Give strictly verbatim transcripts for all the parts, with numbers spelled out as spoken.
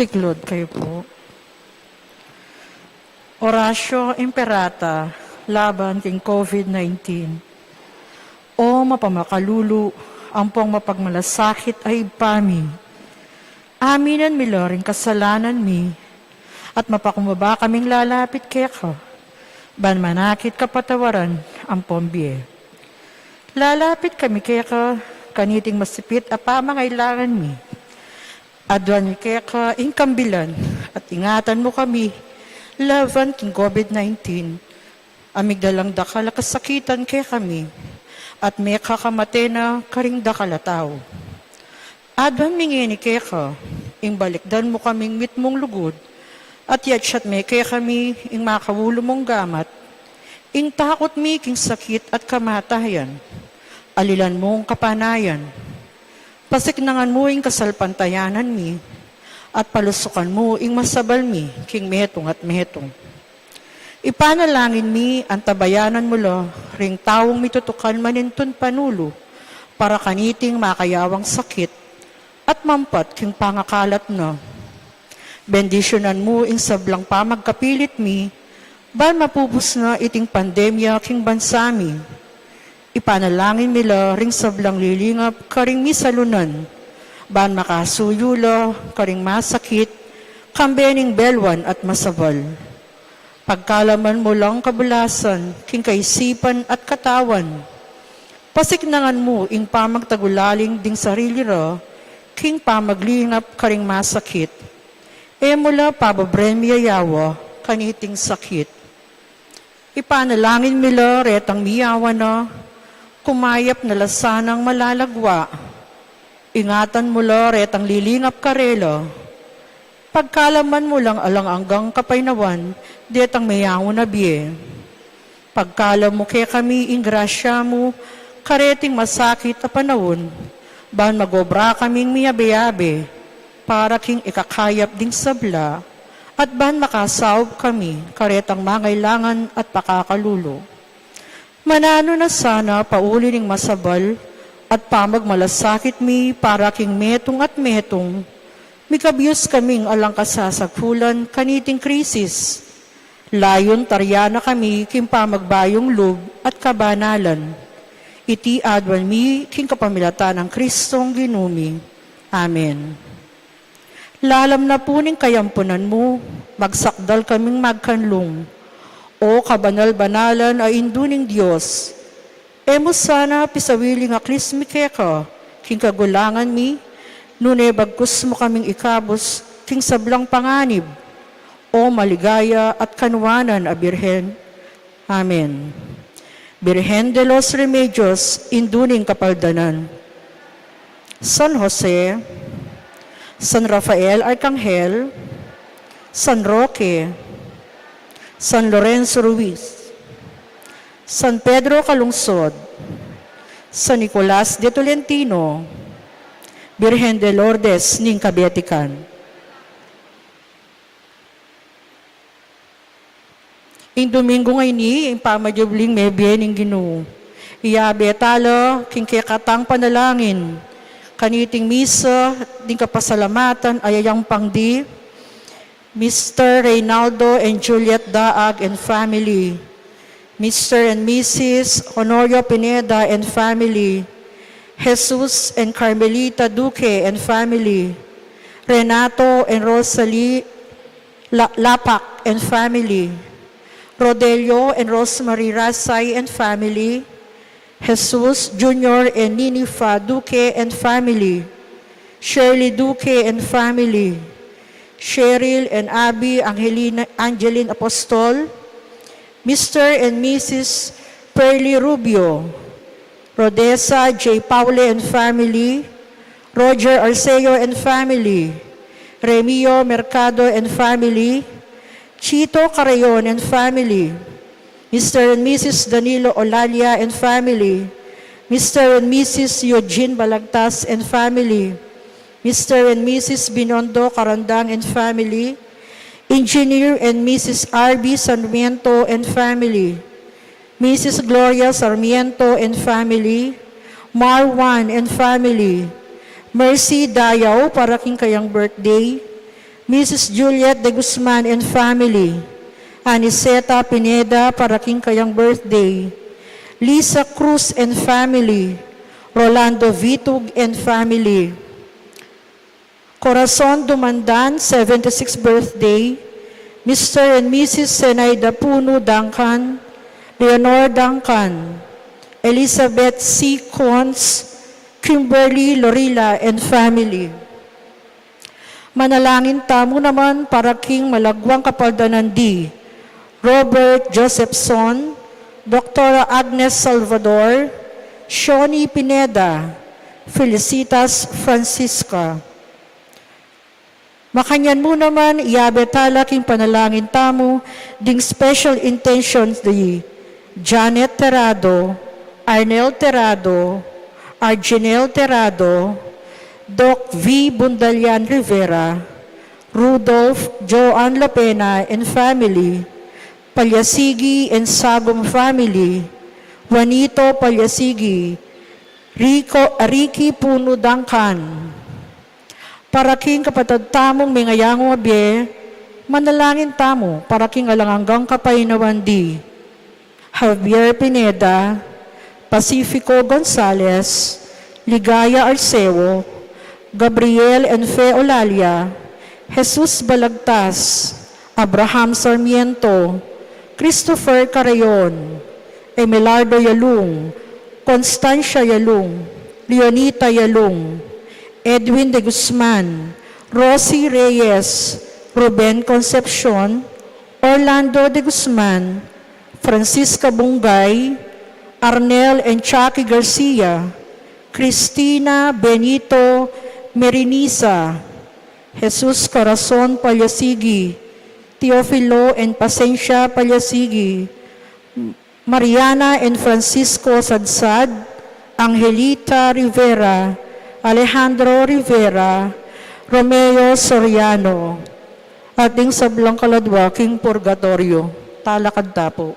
Tiklod kayu pu. Oratio Imperata laban king COVID nineteen. O mapamakalulu, ampong mapagmalasakit a Ibpa mi, aminan mi la ring kasalanan mi, at mapakumbaba kaming lalapit keka, ban manakit kapatawaran ampong bie. Lalapit kami keka kaniting masipit a pamangailangan mi. Aduan mi keka ing kambilan at ingatan mu kami laban king COVID nineteen, a migdalang dakal a kasakitan kekami, at mekakamate na karing dakal a tau. Aduan mi ngeni keka ing balikdan mu kaming mitmung lugud, at yatsat me kekami ing makaulu mung gamat, ing takut mi king sakit at kamatayan, alilan mung kapanayan. Pasiknangan mu ing kasalpantayanan mi, at palusukan mu ing masabal mi king metung at metung. Ipanalangin mi, antabayanan mu la ring taung mitutukan manintun panulu para kaniting makayawang sakit at mampat king pangakalat na. Bendisyunan mu ing sablang pamagkapilit mi, ban mapupus na iting pandemya king bansa mi. Ipanalangin mi la ring sablang lilingap karing misalunan, ban makasuyu la karing masakit, kambe ning belwan at masabal. Pagkalaman mu lang kabulasan king kaisipan at katawan. Pasiknangan mu ing pamagtagulaling ding sarili ra king pamaglingap karing masakit. E mu la pababren miyayawa kaniting sakit. Ipanalangin mi la retang miyawa na, kumayap na la sanang malalagwa. Ingatan mu la retang lilingap karela. Pagkalaman mu lang alang anggang kapaynawan detang meyaun a bie. Pagkalam mu kekami ing grasya mu kareting masakit a panaun, ban magobra kaming miyabe-yabe para king ikakayap ding sabla, at ban makasaup kami karetang mangailangan at pakakalulu. Mananu na sana pauli ning masabal at pamagmalasakit mi para king metung at metung, mikabus kaming alang kasasakulan kaniting krisis. Layun taryan na kami king pamagbayung lub at kabanalan. Iti aduan mi king kapamilatan nang Kristong Ginu mi. Amen. Lalam na pu ning kayampunan mu, magsakdal kaming magkanlung. O kabanal-banalan a Indu ning Dios, e mu sana pisawili ing aklis mi keka king kagulangan mi, nune bagkus mu kaming ikabus king sablang panganib, O maligaya at kanuanan a Birhen. Amen. Birhen de los Remedios, Indu ning Kapaldanan. San Jose, San Rafael Arcangel, San Roque, San Lorenzo Ruiz, San Pedro Calungsod, San Nicolas de Tolentino, Birhen de Lourdes ning Kabetikan. Ing Domingo ngeni, ing pamanyubling mebie ning Ginu. Iyabe tala king kekatang panalangin kaniting misa ding kapasalamatan a yayampang di Mister Reynaldo and Juliet Daag and family, Mister and Missus Honorio Pineda and family, Jesus and Carmelita Duque and family, Renato and Rosalie La-, Lapac and family, Rodelio and Rosemary Rasay and family, Jesus Junior and Ninifa Duque and family, Shirley Duque and family, Cheryl and Abby Angelina, Angeline Apostol, Mister and Missus Pearly Rubio, Rodessa J Paule and family, Roger Arceo and family, Remio Mercado and family, Chito Carreon and family, Mister and Missus Danilo Olalia and family, Mister and Missus Eugene Balagtas and family, Mister and Missus Binondo Carandang and family, Engineer and Missus R B Sarmiento and family, Missus Gloria Sarmiento and family, Marwan and family, Mercy Dayaw para king kayang birthday, Missus Juliet de Guzman and family, Aniceta Pineda para king kayang birthday, Lisa Cruz and family, Rolando Vitug and family. Corazon Dumandan, seventy-sixth birthday, Mister and Missus Zenaida Puno Duncan, Leonor Duncan, Elizabeth C. Cons, Kimberly Lorilla and family. Manalangin tamu naman para king malagwang kapaldanan di Robert Josephson, Doktora Agnes Salvador, Shoni Pineda, Felicitas Francisca. Makanyan mu naman, iyabe tala king panalangin tamu ding special intentions di Janet Terrado, Arnel Terrado, Arginel Terrado, Doc V. Bundalian Rivera, Rudolph Joan Lapena and family, Palyasigi and Sagum family, Juanito Palyasigi, Rico, Ricky Puno Duncan. Para king kapatad tamung mengayangu a bie, manalangin tamu para king alang anggang kapaynawan di Javier Pineda, Pacifico Gonzalez, Ligaya Arceo, Gabriel and Fe Olalia, Jesus Balagtas, Abraham Sarmiento, Christopher Carayon, Emelardo Yalung, Constancia Yalung, Leonita Yalung, Edwin de Guzman, Rosie Reyes, Ruben Concepcion, Orlando de Guzman, Francisca Bungay, Arnel and Chucky Garcia, Cristina Benito Merinisa, Jesus Corazon Palyasigi, Teofilo and Pasencia Palyasigi, Mariana and Francisco Sadsad, Angelita Rivera, Alejandro Rivera, Romeo Soriano, at ding sablang kaladwa king purgatoryo. Talakad ta pu.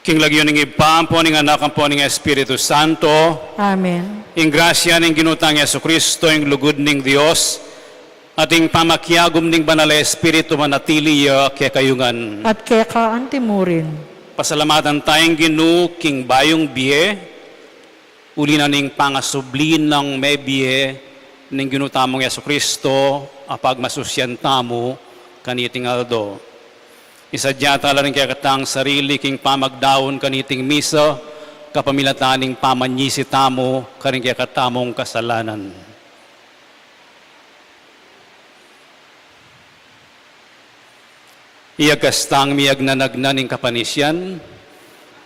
King lagyu ning Ibpa, ampo ning Anak, ampo ning Espiritu Santo. Amen. Ing grasya ning Ginu tang Jesucristo, ing lugud ning Dios, at ing pamakiagum ning Banal a Espiritu manatili ya kekayu ngan. At keka antimurin. Pasalamatan taya ing Ginu king bayung bie, uli na ning pangasubli nang mebie ning Ginu tamung Jesucristo, a pagmasusyan tamu kaniting aldo. Isadya tala ring kekatang sarili king pamagdaun kaniting misa, kapamilatan ning pamanyisi tamu karing kekatamung kasalanan. Iyagkas tang miyagnanagnan ing kapanisian.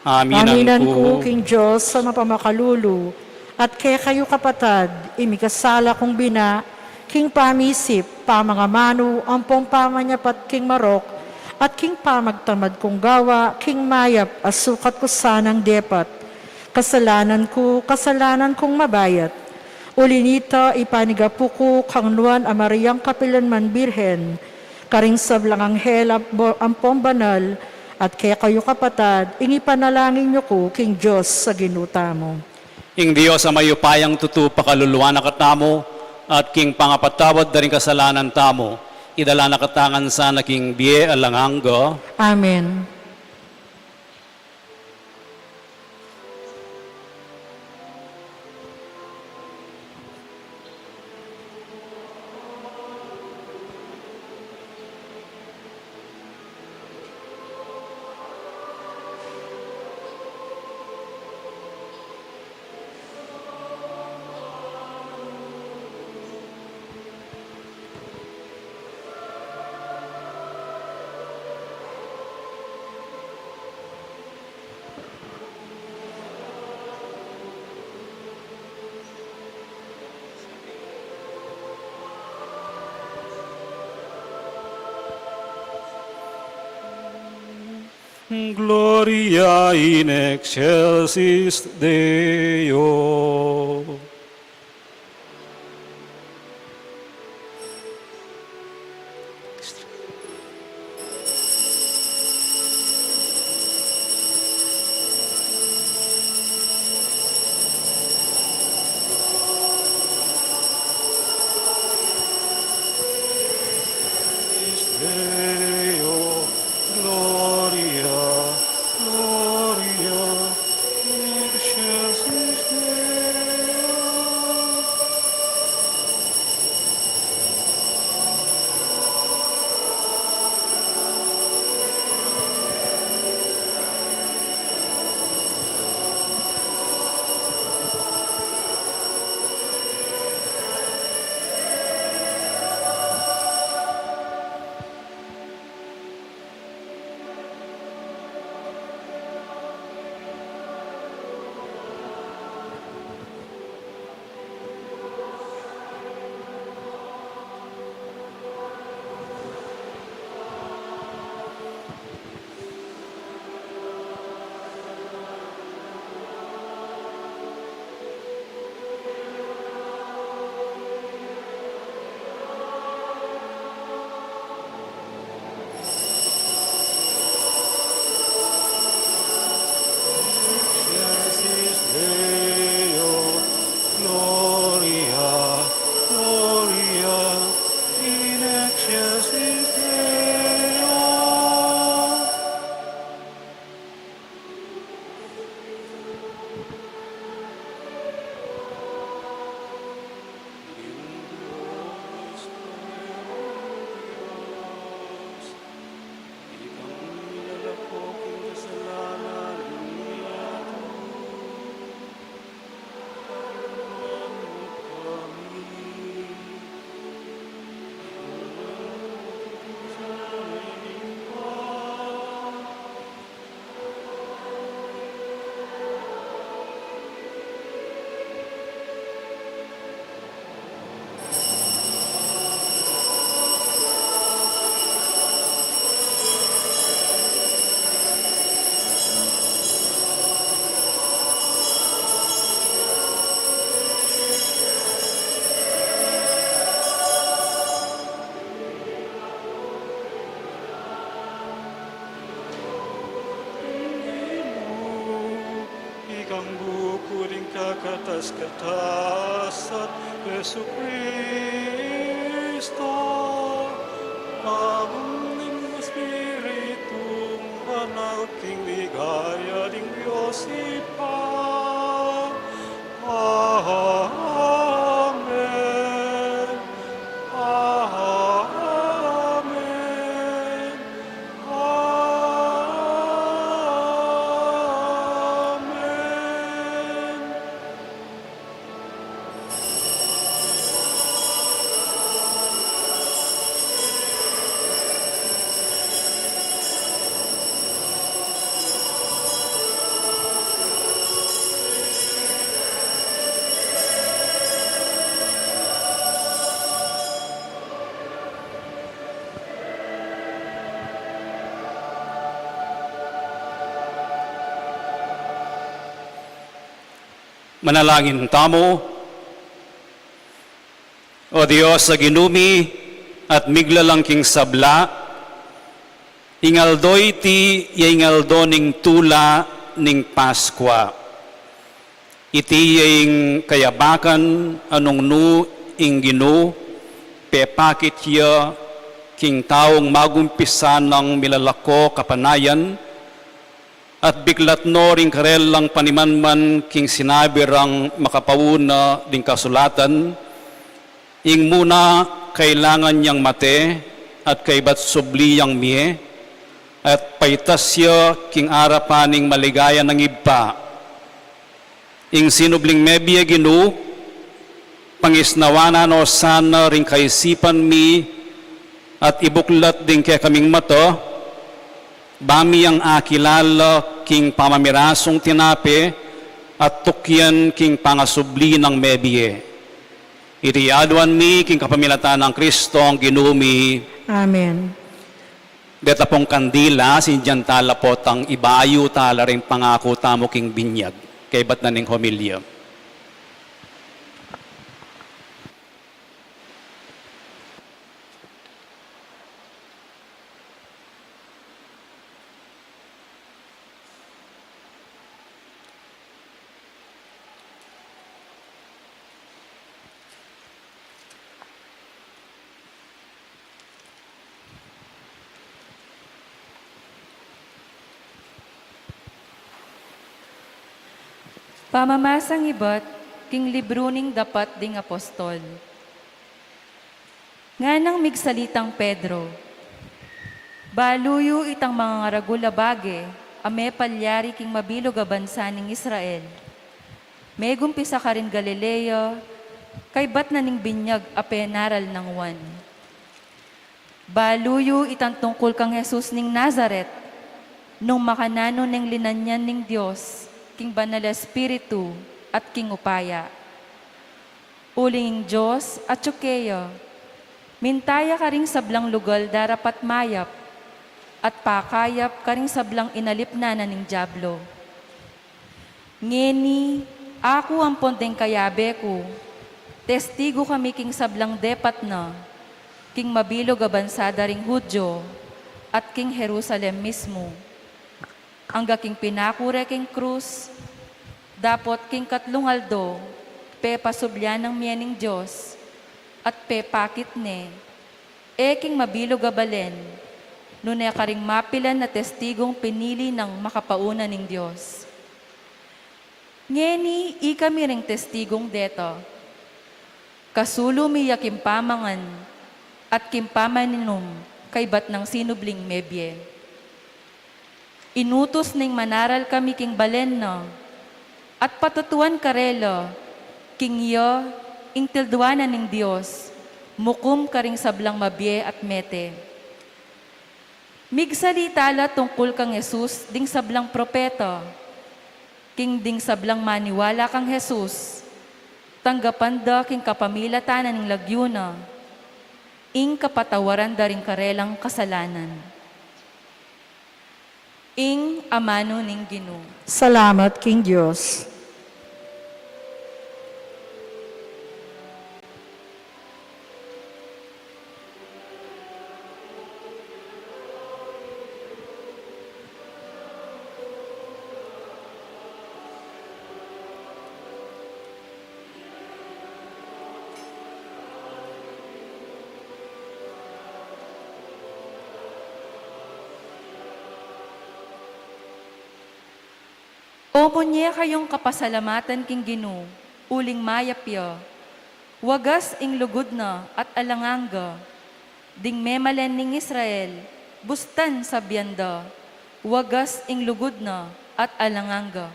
Aminan ku king Dios a mapamakalulu, at kekayu kapatad, a mikasala kung bina, king pamisip, pamangamanu, ampong pamanyapat king marok, at king pamagtamad kung gawa, king mayap a sukat ku sanang depat. Kasalanan ku, kasalanan kung mabayat. Uli nita, ipanigapu ku kang Nuan a Mariang kapilanman Birhen, karing sablang anghel ampo-, ampong banal, at kekayu kapatad, ing ipanalangin yu ku king Dios a Ginu tamu. Ing Dios a mayupayang tutu pakaluluan na katamu, at king pangapatawad da ring kasalanan tamu, idala na katamu ngan sana king bie alang angga. Amen. Gloria in excelsis Deo. Deo, Gloria, Gloria, in excelsis Deo. Kang buku ding kakatas-katas at Jesucristo, pabun ning Espiritung Banal king ligaya ding Dios Ibpa. Amen. Amen. Amen. Manalangin tamu. O Dios a Ginu mi, at miglalang king sabla, ing aldo iti ya ing aldo ning tula ning Paskua. Iti ya ing kayabakan a nung nu ing Ginu pepakit ya king taung magumpisa nang milalako kapanayan, at biklat no ring karelang panimanman king sinabi rang makapauna ding kasulatan, ing muna kailangan yang mate at kaybat subli yang mie, at paitas ya king arapan ning maligaya nang Ibpa. Ing sinubling mebie, Ginu, pangisnawanan no sana ring kaisipan mi at ibuklat ding kekaming mata, ba mi yang akilala king pamamirasung tinape at tukyan king pangasubli nang mebie. Iti aduan mi king kapamilatan nang Kristong Ginu mi. Amen. Deta pong kandila, sindian tala potang ibayu tala ring pangaku tamu king binyag. Kaybat na ning homilya. Pamamasang ibat king libru ning Dapat ding Apostol. Nganang migsalitang Pedro, "Balu yu itang mangangaragul a bage a mepalyari king mabilug a bansa ning Israel. Megumpisa karin Galilea, kaybat na ning binyag a penaral nang Juan." Balu yu itang tungkul kang Jesus ning Nazaret, nung makananu neng linanian ning Dios king Banal a Espiritu at king upaya. Uling ing Dios atyu keya, minta ya karing sablang lugal darapat mayap, at pakayap karing sablang inalipnan na ning Diablo. Ngeni, aku ampon deng kayabe ku, testigu kami king sablang depat na, king mabilug a bansa da ring Judio, at king Jerusalem mismu. Angga king pinaku re king krus, dapot king katlung aldo, pepasubli nang mie ning Dios, at pepakit ne, e king mabilug a balen, nune karing mapilan a testigung pinili nang makapauna ning Dios. Ngeni ikami ring testigung deta. Kasulu mi ya king pamangan at king pamaninum kaybat nang sinubling mebie. Inutus neng manaral kami king balen na, at patutuan karela, king iya ing tilduanan ning Dios, mukum karing sablang mabie at mete. Migsalita la tungkul kang Jesus ding sablang propeta, king ding sablang maniwala kang Jesus, tanggapan da king kapamilatan na ning lagyu na, ing kapatawaran da ring karelang kasalanan. Ing amanu ning Ginu. Salamat king Dios. O munye kayung kapasalamatan king Ginu, uling mayap ya. Wagas ing lugud na at alang angga. Ding memalen ning Israel, bustan sabian da, wagas ing lugud na at alang angga.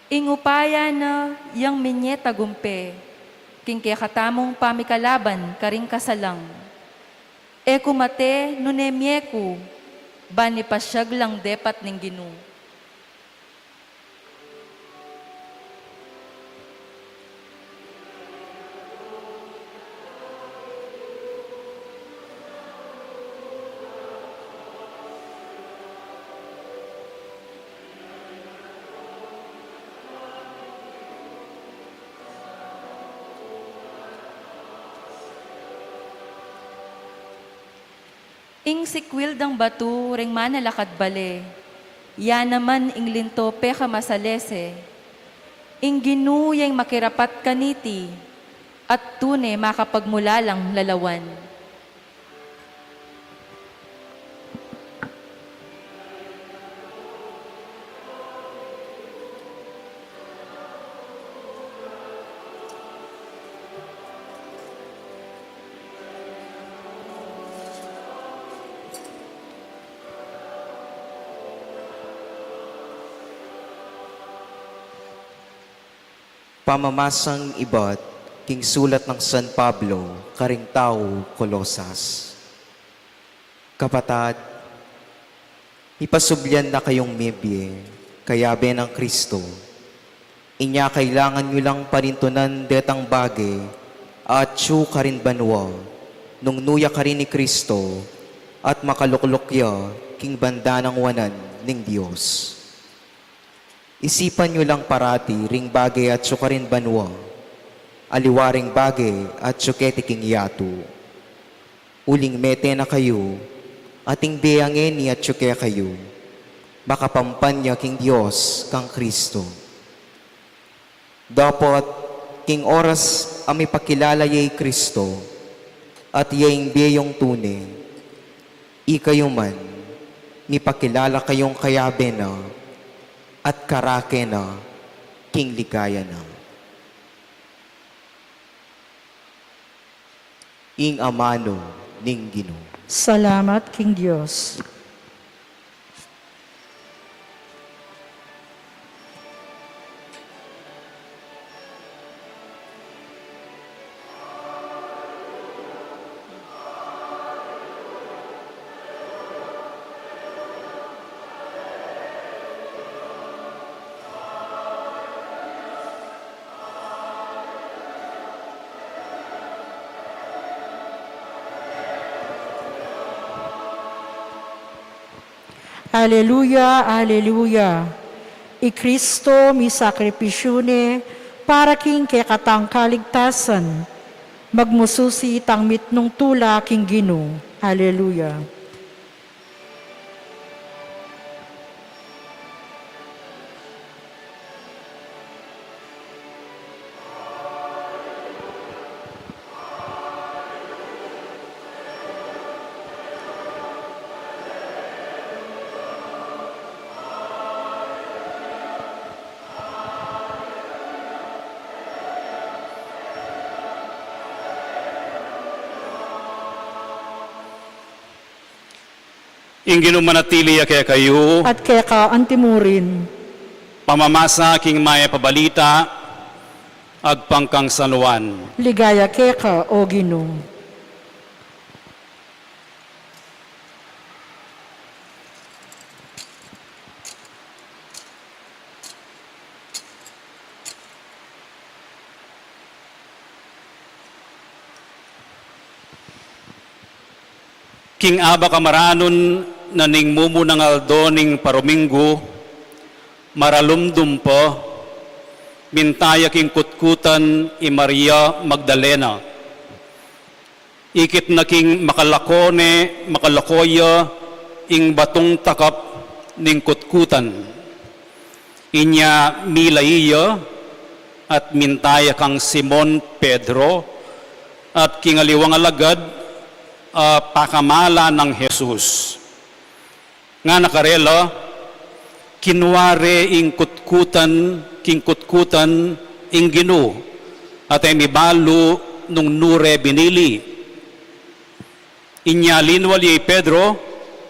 Ing upaya na yang minye tagumpe king kekatamung pamikalaban karing kasalang. E ku mate nune mie ku, ban ipasyag lang depat ning Ginu. Ing sikwil dang batu ring manalakad bale, ya naman ing linto pekamasalese. Ing Ginu ya ing makirapat kaniti, at tune makapagmulalang lalawan. Pamamasang ibat king sulat nang San Pablo karing tau Colosas. Kapatad, mipasublian na kayung mibie kayabe nang Kristo. Inya kailangan yu lang panintunan detang bage atyu karin banua, nung nu ya karin i Kristo, at makalukluk ya king banda nang wanan ning Dios. Isipan yu lang parati ring bage atyu karin banua, aliwa ring bage atyu keti king yatu. Uling mete na kayu, at ing bie a ngeni atyu kekayu, makapampanya king Dios kang Kristo. Dapot king oras a mipakilala ye i Kristo, at ya ing bie yung tune, ikayu man, mipakilala kayung kayabe na, at karake na king ligaya na. Ing amanu ning Ginu. Salamat king Dios. Aleluya, aleluya. I Kristo misakripisyu ne para king kekatang kaligtasan. Magmususi itang mitmung tula king Ginu. Aleluya. Ing Ginu manatili ya kekayu. At keka antimurin. Pamamasa king Mayap a Balita agpang kang San Juan. Ligaya keka, O Ginu. King abak a maranun na ning mumunang aldo ning paruminggu, maralumdum pa, minta ya king kut- kutkutan i Maria Magdalena. Ikit na king makalako ne, makalako ya ing batung takap ning kutkutan. Inya milai ya at minta ya kang Simon Pedro at king aliwang alagad a pakamala nang Jesus. Ngana karela, kinua re ing kutkutan, king kutkutan ing Ginu, at e mibalu nung nu re binili. Inya linwal ya i Pedro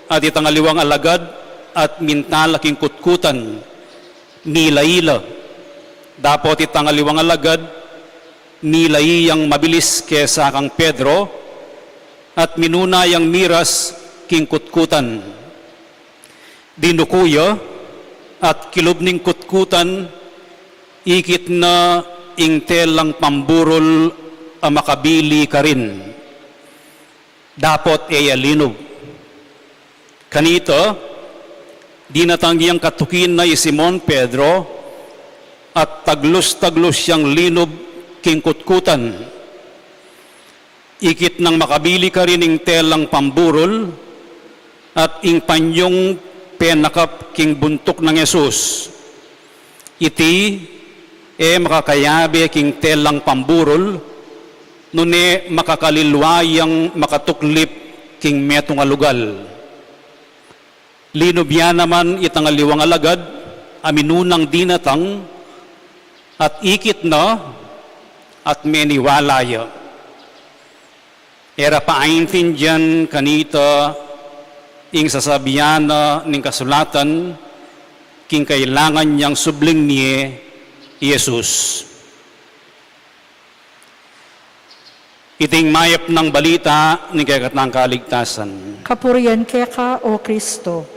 at itang aliwang alagad at minta la king kutkutan, milai la. Dapot itang aliwang alagad, milai yang mabilis kesa kang Pedro, at minuna yang miras king kutkutan. Dinuku ya, at kilub ning kutkutan, ikit na ing telang pamburul a makabili karin. Dapot e ya linub. Kanita, dinatang yang katuki na i Simon Pedro, at taglus-taglus yang linub king kutkutan. Ikit nang makabili karin ing telang pamburul, at ing panyung penakap king buntuk nang Jesus. Iti e makakayabe king telang pamburul, nune makakalilwa yang makatuklip king metung a lugal. Linub ya naman itang aliwang alagad a minunang dinatang, at ikit na, at meniwala ya. E ra paaintindian kanita ing sasabian na ning kasulatan king kailangan yang subling ne i Jesus. Iting mayap nang balita ning kekatang kaligtasan. Kapurian keka, O Kristo.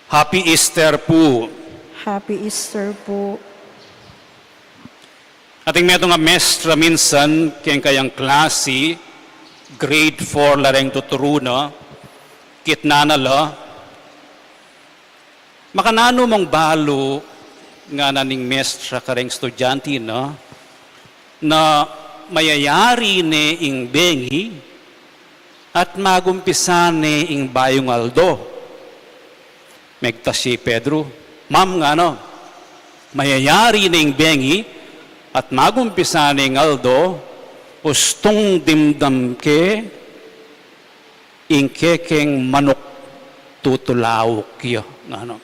Happy Easter pu. Happy Easter pu. Ating metung a mestra minsan keng kayang klasi, grade four la reng tuturu na, kitnan na la, "Makananu mung balu," ngana ning mestra kareng estudyante na, "na mayayari ne ing bengi at magumpisa ne ing bayung aldo?" Megtas ya i Pedro, "Ma'am," ngana, "mayayari ne ing bengi at magumpisa ne ing aldo, ustung dimdam ke ing kekeng manuk tutulauk ya," ngana.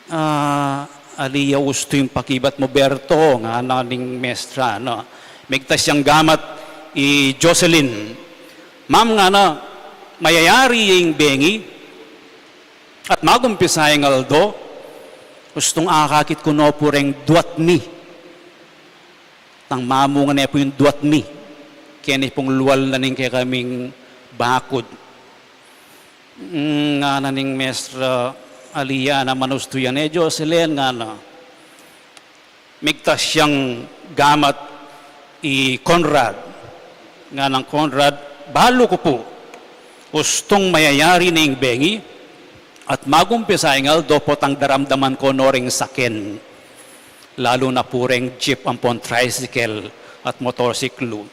"Ah, ali ya ustu ing pakibat mu, Berto," ngana ning mestra, no. Megtas yang gamat i Jocelyn. "Ma'am," ngana, "mayayari ya ing bengi at magumpisa ing aldo, ustung akakit ku no pu reng duat mi." Tang mamungan ne pu ing duat mi keni pung lual na ning kekaming bakud. "Mm," ngana ning mestra, "ali ya naman ustu yan e, Jocelyn," ngana. Megtas yang gamat i Conrad. Nganang Conrad, "Balu ku pu, ustung mayayari ne ing bengi at magumpisa ing aldo potang daramdaman ko no reng saken, lalu na pu reng jeep ampon tricycle at motorsiklu."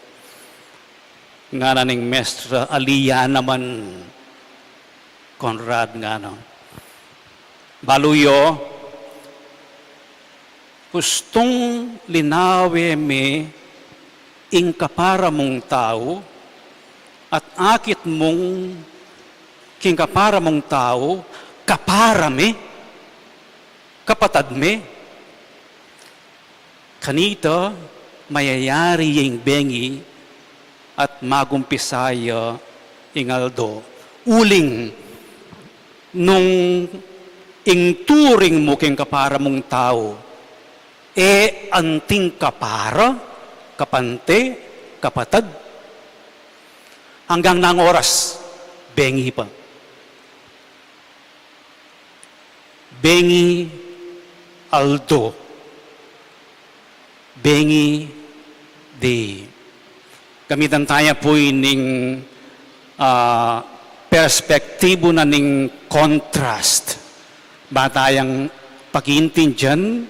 Ngana ning mestra, "Ali ya naman, Conrad," ngana. "Balu yo, ustung linawe me ing kapara mung tau, at akit mung king kapara mung tau, kapara me, kapatad me. Kanita, mayayari ya ing bengi at magumpisa ya ing aldo. Uling nung ing turing mu king kapara mung tau e anting kapara, kapante, kapatad, anggang nang oras, bengi pa." Bengi aldo. Bengi day. Gamitan taya pu ining, ah, perspektibu na ning contrast. Ba tayang pakiintindian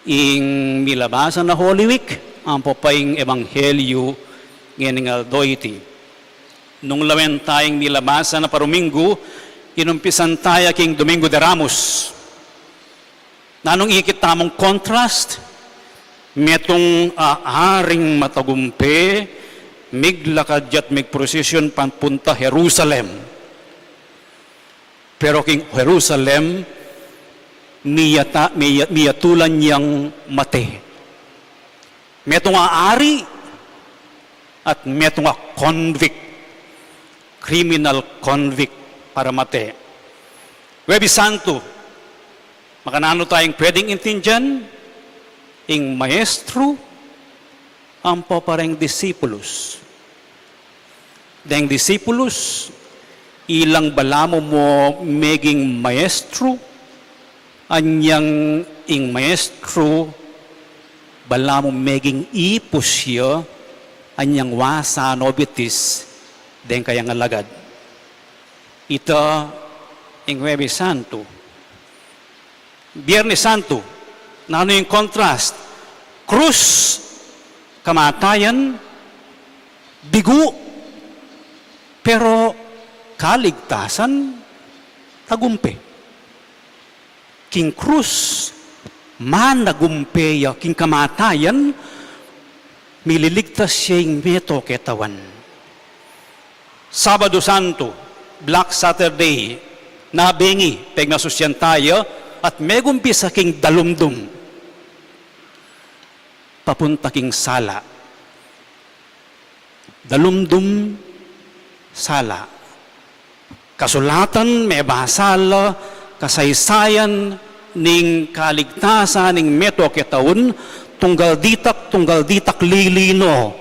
ing milabasan a Holy Week, ampo pa ing Ebanghelyu ngening aldo iti. Nung lawen taya ing milabasan a paruminggu, inumpisan taya king Domingo de Ramos. Nanung ikit tamung contrast? Metung a aring matagumpe, miglakad ya't migprosesyon papunta Jerusalem. Pero king Jerusalem, miyata-, miya-, miyatulan yang mate. Metung a ari at metung a convict, criminal convict para mate. Huwebes Santo, makananu tayang pwedeng intindian ing maestro ampo pa ring disipulus? Deng disipulus, ilang balamu mu meging maestro, anyang ing maestro balamu meging ipus ya, anyang wasa no bitis deng kayang alagad. Ita ing Huwebes Santo. Biernes Santo, nanu ing contrast? Krus, kamatayan, bigu, pero kaligtasan, tagumpe. King krus, managumpe ya king kamatayan, mililigtas ya ing meto ketawan. Sabado Santo, Black Saturday, na bengi, pegmasusian taya, at megumpisa king dalumdum papunta king sala. Dalumdum, sala. Kasulatan, mebasa la, kasaysayan ning kaligtasan ning meto ketaun, tunggal ditak, tunggal ditak lilino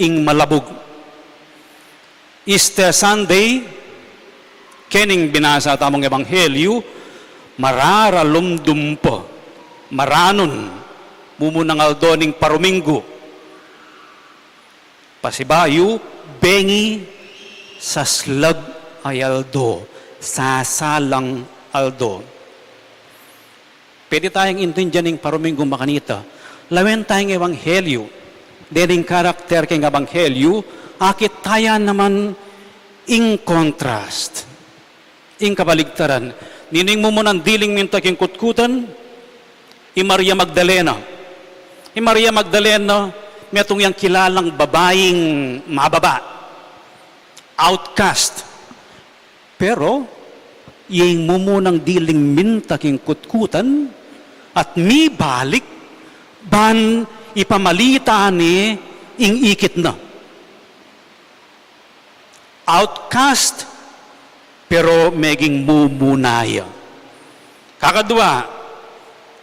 ing malabug. Easter Sunday, kening binasa tamung ebanghelyu, mararalumdum pa, maranun, mumunang aldo ning paruminggu. Pasibayu, bengi, saslag a aldo, sasalang aldo. Pwede tayang intindian ing paruminggu makanita. Lawen taya ing ebanghelyu, dening karakter king ebanghelyu, akit taya naman ing contrast. Ing kabaligtaran, ninu ing mumunang diling minta king kutkutan? I Maria Magdalena. I Maria Magdalena, metung yang kilalang babaing mababa, outcast. Pero, ing mumunang diling minta king kutkutan, at mibalik, ban ipamalita ne ing ikit na. Outcast, pero meging mumuna ya. Kakadwa,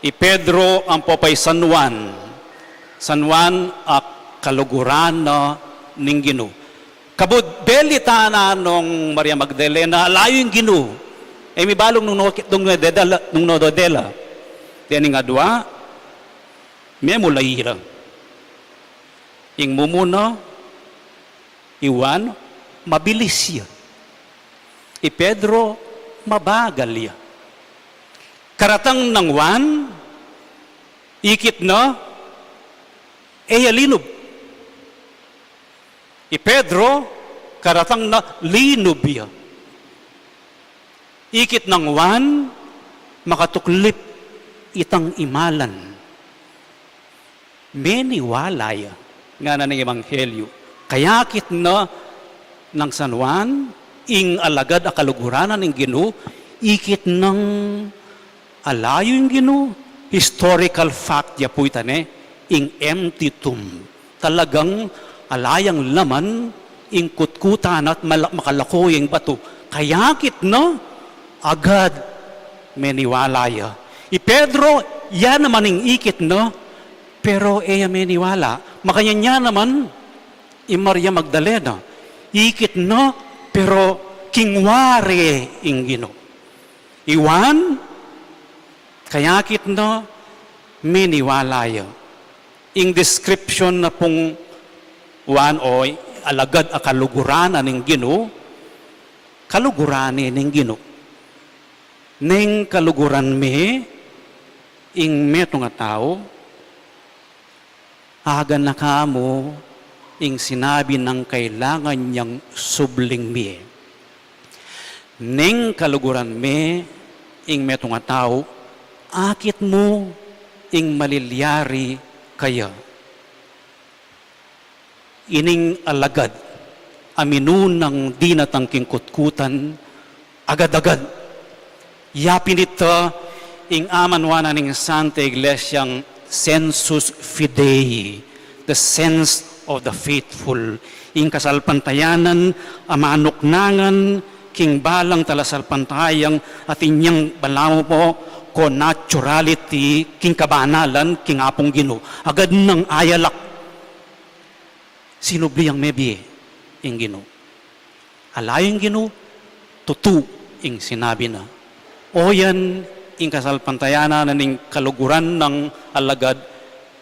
i Pedro ampo pa i San Juan. San Juan a kaluguran na ning Ginu. Kabud beli tana nung Maria Magdalena, alayu ing Ginu. E mibalu nung no, nung no dela, nung no dela. Dening adwa, memula ira. Ing mumuna, i Juan, mabilis ya. I Pedro, mabagal ya. Karatang nang Juan, ikit na, e ya linub. I Pedro, karatang na, linub ya. Ikit nang Juan, makatuklip itang imalan. Meniwala ya, ngana ning ebanghelyu. Kayakit na nang San Juan, ing alagad a kaluguran na ning Ginu, ikit nang alayu ing Ginu, historical fact ya pu ita ne, ing empty tomb. Talagang ala yang laman, ing kutkutan at mala-, makalako yang batu. Kayakit na, agad meniwala ya. I Pedro, ya naman ing ikit na, pero e ya meniwala. Makanyan ya naman, i Maria Magdalena, ikit na, pero king wari ing Ginu. I Juan, kayakit na, meniwala ya. Ing description na pung Juan o alagad a kaluguran na ning Ginu, kaluguran ne ning Ginu. Neng kaluguran me ing metung a tau, aga na ka mu ing sinabi nang kailangan yang subling mie. Neng kaluguran me ing metung a tau, akit mu ing malilyari kaya. Ining alagad a minunang dinatang king kutkutan, agad-agad yapin ita ing amanuan na ning Santa Iglesiang sensus fidei, the sense of the faithful, ing kasalpantayanan a manuknangan king balang talasalpantayang atin yang balamu po ko naturality king kabanalan king Apung Ginu. Agad nang ayalak, sinubli yang mebie ing Ginu. Ala ing Ginu, tutu ing sinabi na. Oyan ing kasalpantayanan na ning kaluguran nang alagad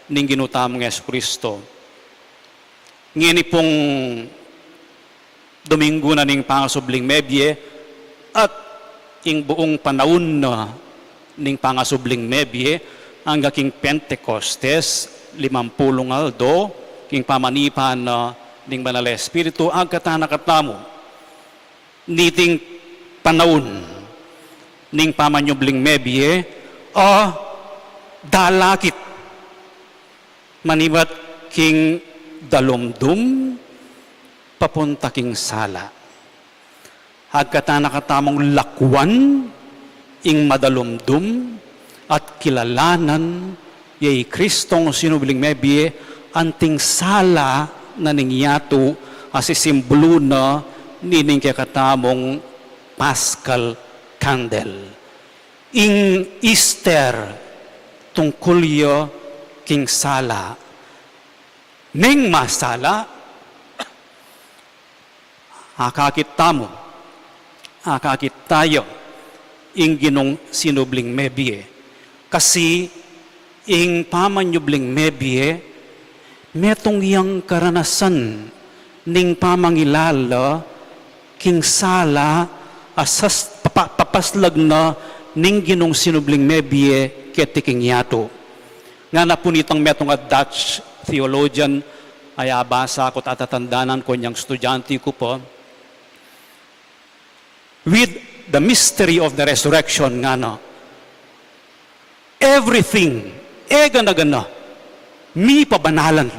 ning Ginu tamung Jesucristo. Ngeni pung Dominggu na ning pangasubling mebie at ing buung panaun na ning pangasubling mebie angga king Pentecostes, limampulung aldo king pamanipa na ning Banal a Espiritu, agkatan na katamu niting panaun ning pamanyubling mebie a dalakit manibat king dalumdum papunta king sala. Agkatan na katamung lakwan ing madalumdum at kilalanan ya i Kristong sinubling mebie anting sala na ning yatu a sisimbulu na nining kekatamung Paschal Candle. Ing Easter tungkul ya king sala. Neng masala, akakit tamu, akakit taya ing Ginung sinubling mebie. Kasi ing pamanyubling mebie, metung yang karanasan ning pamangilala king sala a sas-, papa-, papaslag na ning Ginung sinubling mebie keti king yatu. Ngana pu nitang metung a Dutch theologian a abasa ku at atatandanan ku nyang estudyante ku pa, with the mystery of the resurrection, ngana, everything, e gana-gana, mipabanalan.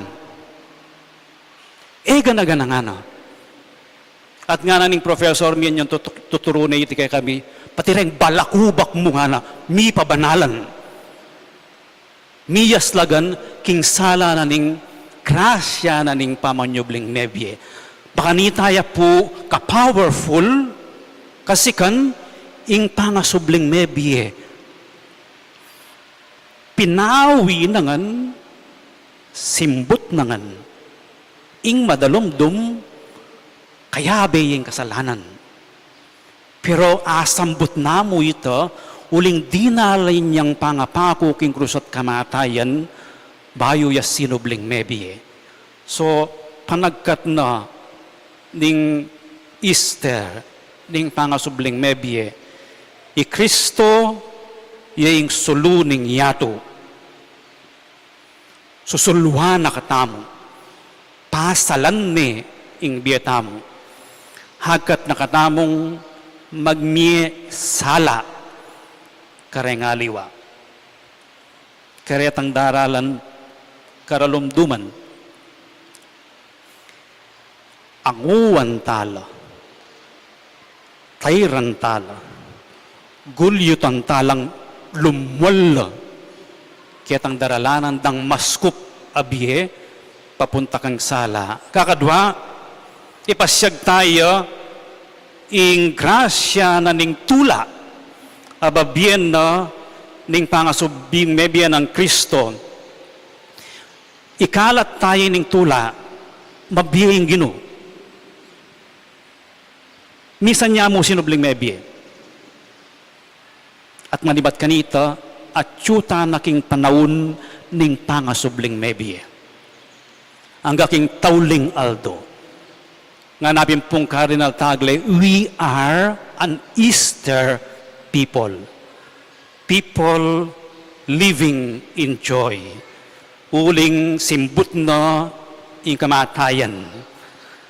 E gana-gana, ngana. At ngana ning professor mi, inyang tutu-, tuturu na iti kekami, pati reng balakubak mu, ngana, mipabanalan. Miyaslagan king sala na ning grasya na ning pamanyubling mebie. Bakanita ya pu ka-powerful, kasi kan ing pangasubling mebie, pinawi na ngan, simbut na ngan ing madalumdum, kayabe ya ing kasalanan. Pero asambut na mu ita, uling dinalan yang pangapaku king krus at kamatayan, bayu ya sinubling mebie. So, panagkat na ning Easter, ning pangasubling mebie, i Kristo ya ing sulu ning yatu. Susuluan na katamu, pasalan ne ing bie tamu, agkat na katamung magmie sala kareng aliwa. Karetang daralan, karalumduman, anguan tala, tairan tala, gulyutan talang lumual ketang daralanan dang maskup a bie papunta kang sala. Kakadwa, ipasiag taya ing grasya na ning tula a babien na ning pangasubling mebie nang Kristo. Ikalat taya ning tula, mabie ing Ginu. Misan ya mu sinubling mebie. At manibat kanita, atyu tana king panaun ning pangasubling mebie. Angga king tauling aldo. Ngana pin pung Cardinal Tagle, "We are an Easter people. People living in joy. Uling simbut na ing kamatayan.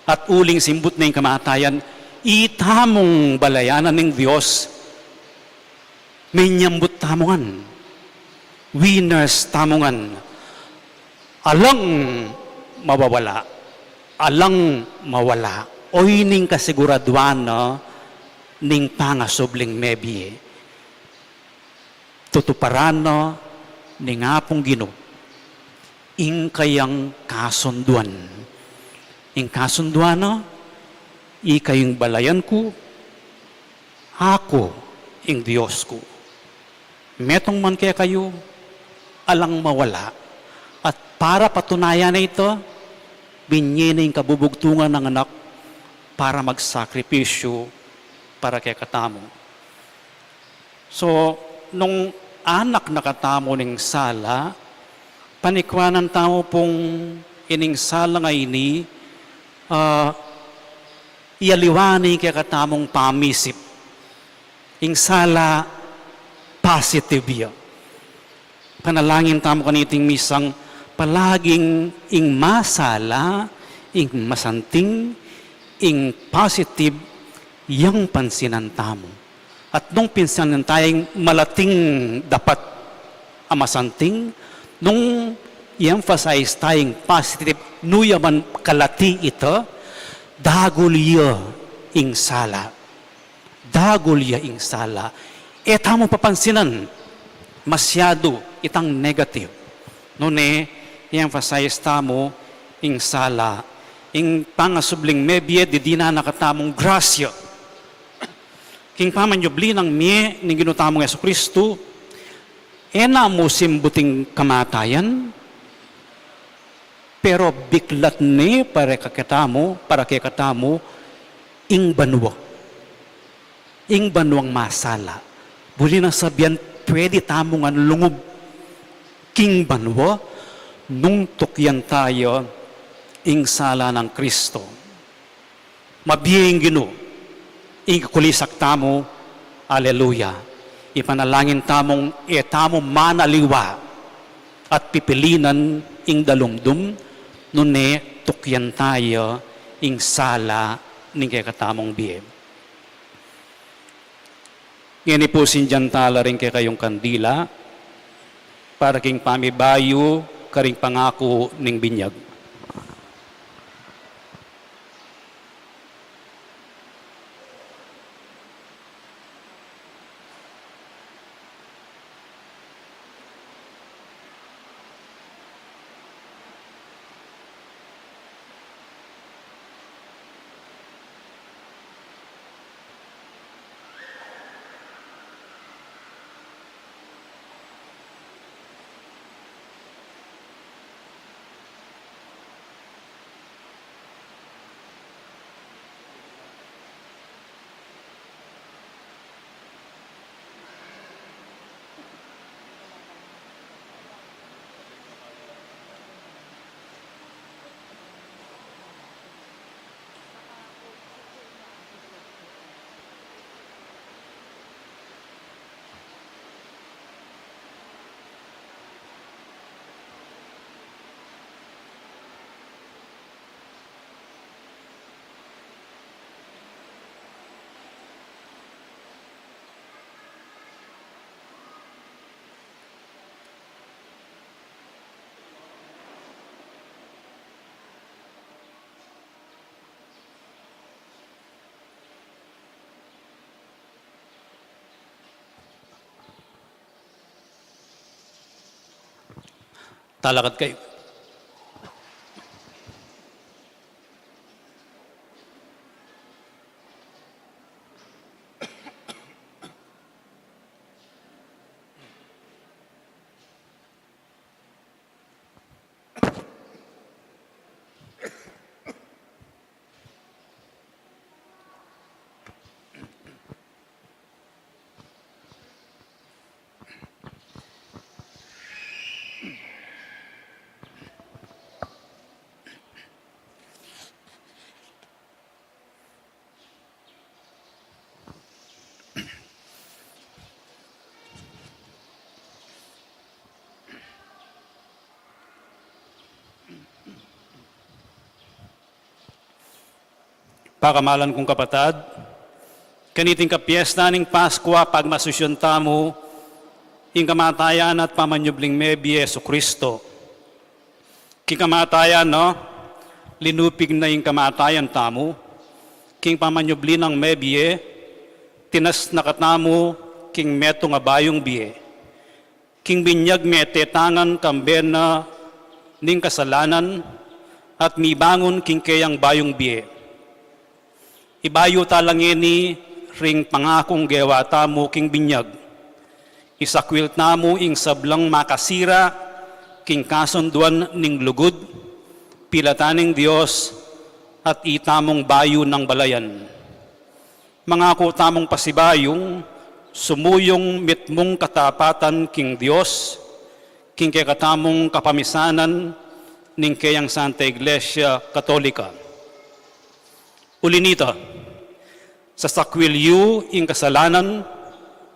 At uling simbut na ing kamatayan, itamung balayanan ning Dios, menyambut tamu ngan. Winners tamu ngan. Alang mawawala. Alang mawala. Oyni ing kasiguraduan na ning pangasubling mebie. Tutuparan na ning Apung Ginu ing kayang kasunduan. Ing kasunduan na, ikayu ing balayan ku, aku ing Dios ku. Metung man kekayu, alang mawala. At para patunayan na ita, binye na ing kabubugtungan nang Anak para magsakripisyu para kekatamu. So, nung anak na katamu ning sala, panikwanan tamu pung ining sala a ini, ah, iyaliwa na ing kekatamung pamisip. Ing sala positive ya. Panalangin tamu kaniting misang palaging ing masala, ing masanting, ing positive, yang pansinan tamu. At nung pinsinan taya ing malating dapat a masanting, nung i-emphasize taya ing positive, nu ya man kalati ita, dagul ya ing sala. Dagul ya ing sala. E tamu papansinan masyadu itang negative. Nune, i-emphasize tamu ing sala. Ing pangasubling mebie, didinan na katamung grasya. King pamanyubli nang mie ning Ginu tamung Jesucristo, e na mu simbut ing kamatayan, pero biklat ne para kekatamu, para kekatamu, ing banua. Ing banuang masala. Buli nang sabian, pwede tamu ngan lungub king banua nung tukyan taya ing sala nang Kristo. Mabie ing Ginu, ing kulisak tamu, aleluya. Ipanalangin tamung e tamu manaliwa at pipilinan ing dalumdum, nune tukyan taya ing sala ning kekatamung bie. Ngeni pu, sindian tala ring kekayung kandila, para king pamibayu karing pangaku ning binyag. Talakad kayu. Pakamalan kung kapatad, kaniting kapiesta ning Paskwa, pagmasusyan tamu ing kamatayan at pamanyubling mebie Jesucristo. King kamatayan na, linupig na ing kamatayan tamu. King pamanyubli nang mebie, tinas na katamu king metung a bayung bie. King binyag mete tangan kambe na ning kasalanan at mibangun king keyang bayung bie. Ibayu ta la ngeni ring pangakung gewa tamu king binyag. Isakwil tamu ing sablang makasira king kasunduan ning lugud, pilatan ning Dios, at itamung bayu nang balayan. Mangaku tamung pasibayung sumuyung mitmung katapatan king Dios, king kekatamung kapamisanan ning keyang Santa Iglesia Katolika. Uli nita, sasakwil yu ing kasalanan,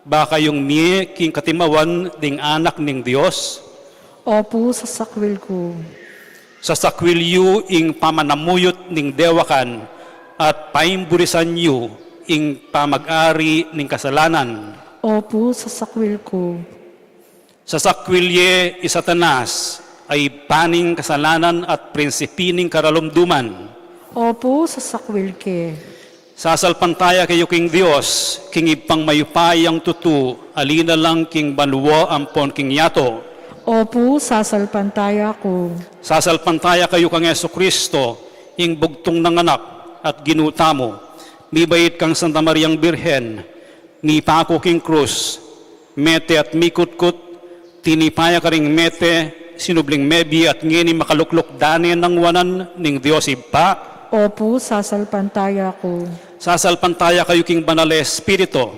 ba kayung mie king katimawan ding anak ning Dios? Opu, sasakwil ku. Sasakwil yu ing pamanamuyut ning dewakan at paimburisan yu ing pamag-ari ning kasalanan? Opu, sasakwil ku. Sasakwil ye i Satanas a ibpa ning kasalanan at prinsipi ning karalumduman? Opu, sasakwil ke. Sasalpantaya kayu king Dios, king Ibpang mayupayang tutu, ali na lang king banua ampon king yatu? Opu, sasalpantaya ku. Sasalpantaya kayu kang Jesucristo, ing bugtung nang Anak at Ginu tamu, mibait kang Santa Mariang Birhen, mipaku king krus, mete at mikutkut, tinipa ya karing mete, sinubling mebie at ngeni makalukluk da ne nang wanan ning Dios Ibpa? Opu, sasalpantaya ku. Sasalpantaya kayu king Banal a Espiritu,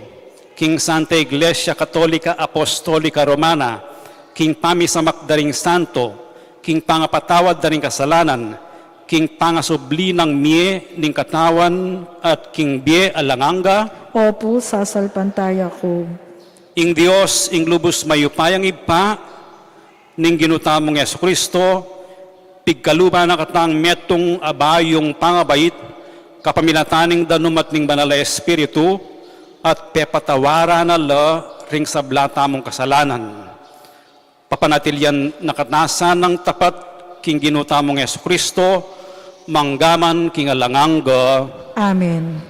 king Santa Iglesia Katolika Apostolika Romana, king pamisamak da ring santo, king pangapatawad da ring kasalanan, king pangasubli nang mie ning katawan at king bie alang angga? Opu, sasalpantaya ku. Ing Dios, ing lubus mayupayang Ibpa ning Ginu tamung Jesucristo, pigkalub na katang metung a bayung pangabait, kapamilatan ning danum at ning Banal a Espiritu, at pepatawaran na la ring sabla tamung kasalanan. Papanatilian na kata sanang tapat king Ginu tamung Jesucristo, manggaman king alang angga. Amen.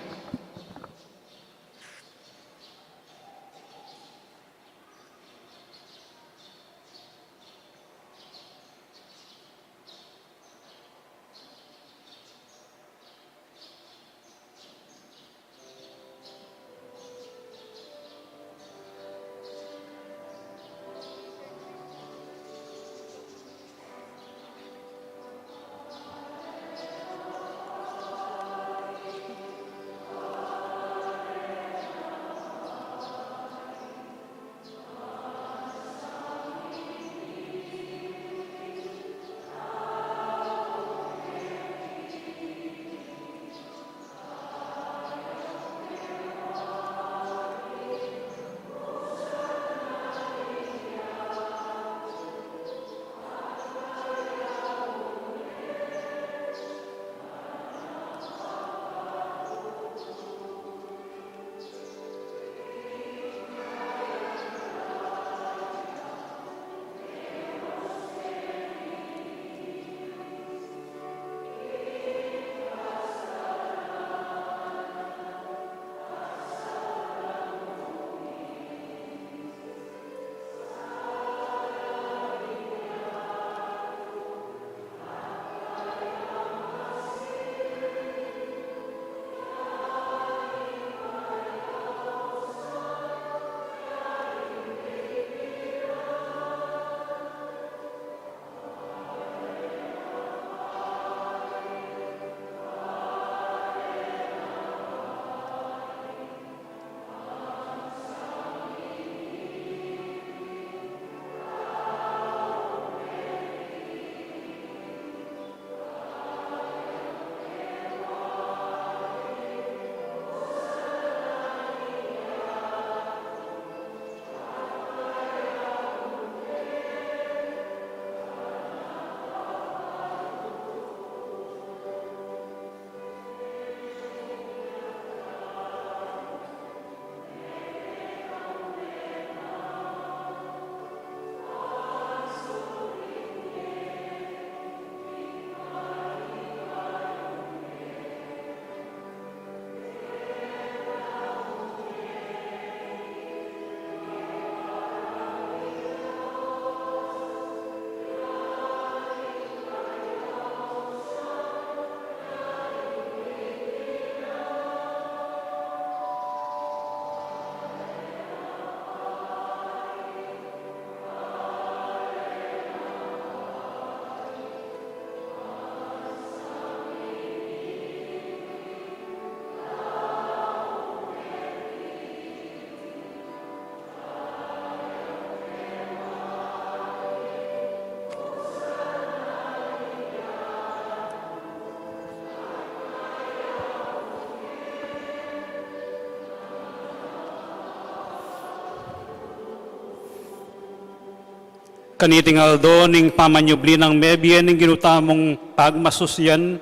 Kaniting aldo ning pamanyubli nang mebie ning Ginu tamung pagmasusyan,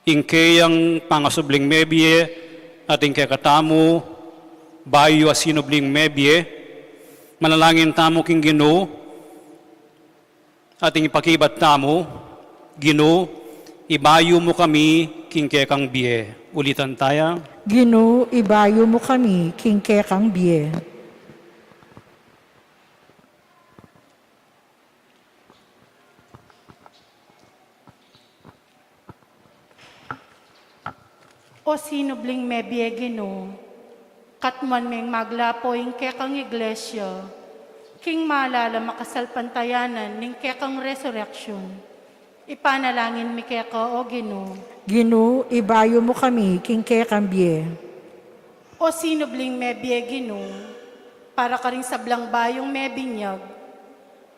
ing keyang pangasubling mebie at ing kekatamu bayu a sinubling mebie, manalangin tamu king Ginu, at ing ipakibat tamu, Ginu, ibayu mu kami king kekang bie. Ulitan taya. Ginu, ibayu mu kami king kekang bie. O sinubling mebie Ginu, katmuan meng maglapo ing kekang iglesia king malalam a kasalpantayanan ning kekang resurrection. Ipanalangin mi keka, O Ginu. Ginu, ibayu mu kami king kekang bie. O sinubling mebie Ginu, para karing sablang bayung mebinyag,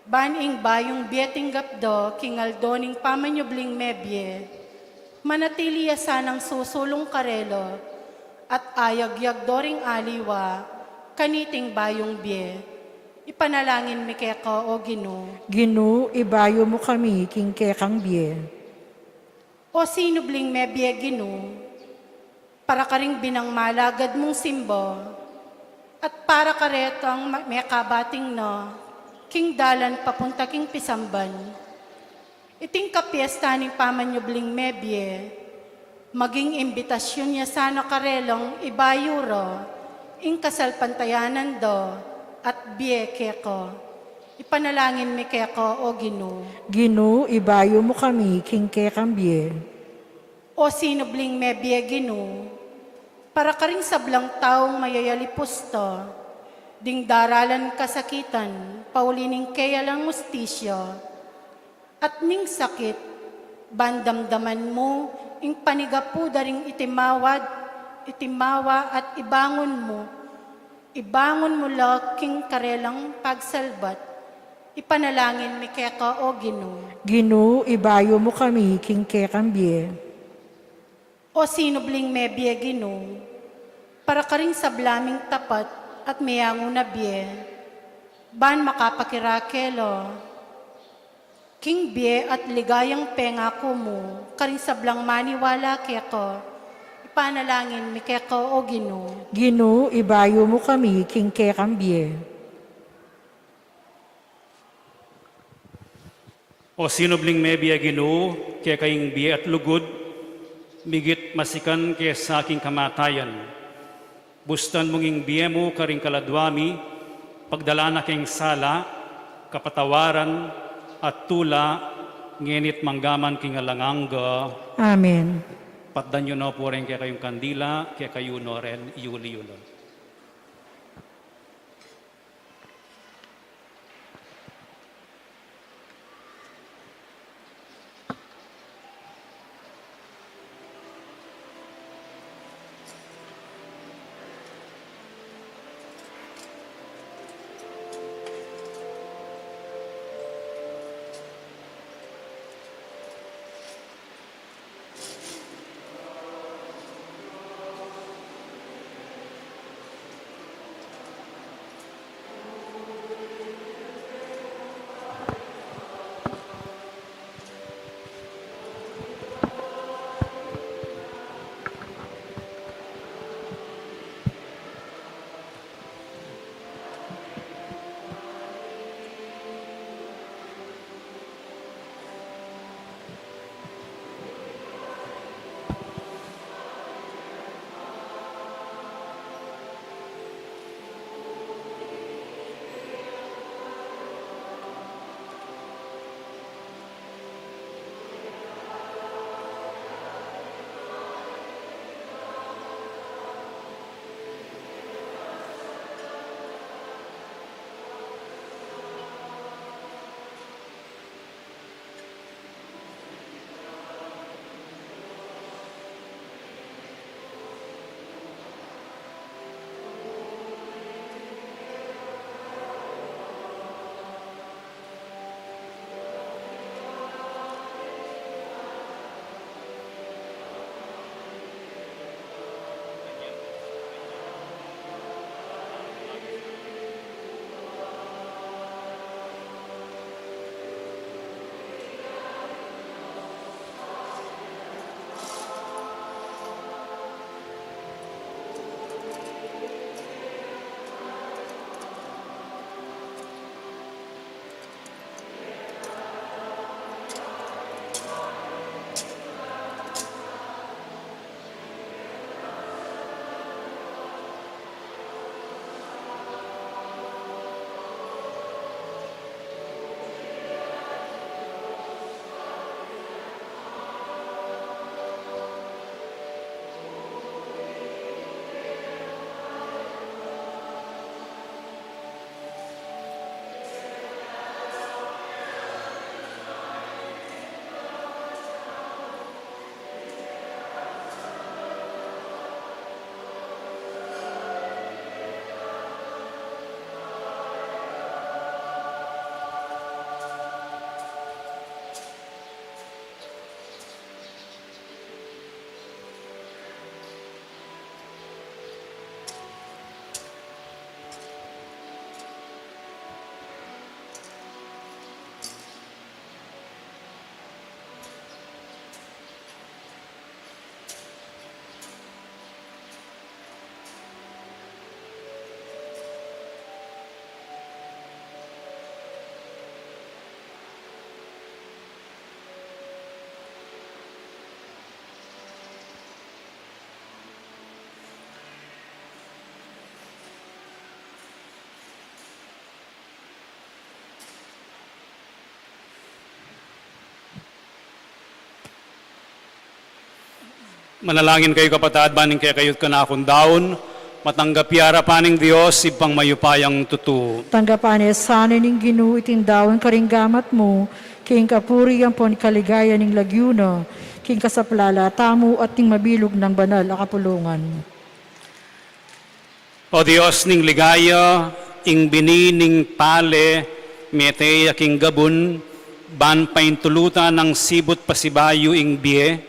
ban ing bayung bie tinggap da king aldo ning pamanyubling mebie, manatili ya sanang susulung karela, at ayagyag da ring aliwa kaniting bayung bie. Ipanalangin mi keka, O Ginu. Ginu, ibayu mu kami king kekang bie. O sinubling mebie Ginu, para karing binang malagad mung simba, at para karetang ma-, mekabating na king dalan papunta king pisamban, iting kapiesta ning pamanyubling mebie, maging imbitasyun ya sana karelang ibayu ra ing kasalpantayanan da at bie keka. Ipanalangin mi keka, O Ginu. Ginu, ibayu mu kami king kekang bie. O sinubling mebie Ginu, para karing sablang taung mayayalipus ta, ding daralan kasakitan, pauli ning keya lang ustisya, at ning sakit, ban damdaman mu ing panigapu da ring itimawa, itimawa at ibangun mu, ibangun mu la king karelang pagsalbat. Ipanalangin mi keka, O Ginu. Ginu, ibayu mu kami king kekang bie. O sinubling mebie Ginu, para karing sabla ming tapat at meangu na bie, ban makapakirake la king bie at ligayang pengaku mu karing sablang maniwala keka. Ipanalangin mi keka, O Ginu. Ginu, ibayu mu kami king kekang bie. O sinubling mebie Ginu, keka ing bie at lugud, migit masikan kesa king kamatayan. Bustan mung ing bie mu karing kaladua mi, pagdala na keng sala, kapatawaran, at tula, ngeni't manggaman king alang angga. Amen. Patdan yu no pu ring kekayung kandila, kekayu no ren, iyuli yu no. Manalangin kayu, kapatad, ban ing kekayu't kanakung daun matanggap ya king arapan ning Dios, Ibpang mayupayang tutu. Tanggapan na sana ning Ginu iting daun karing gamat mu, king kapurian ampon kaligayan ning lagyu na, king kasaplalan tamu at ning mabilug nang banal a kapulungan. O Dios ning ligaya, ing bini ning pale mete ya king gabun, ban paintulutan nang sibut pasibayu ing bie,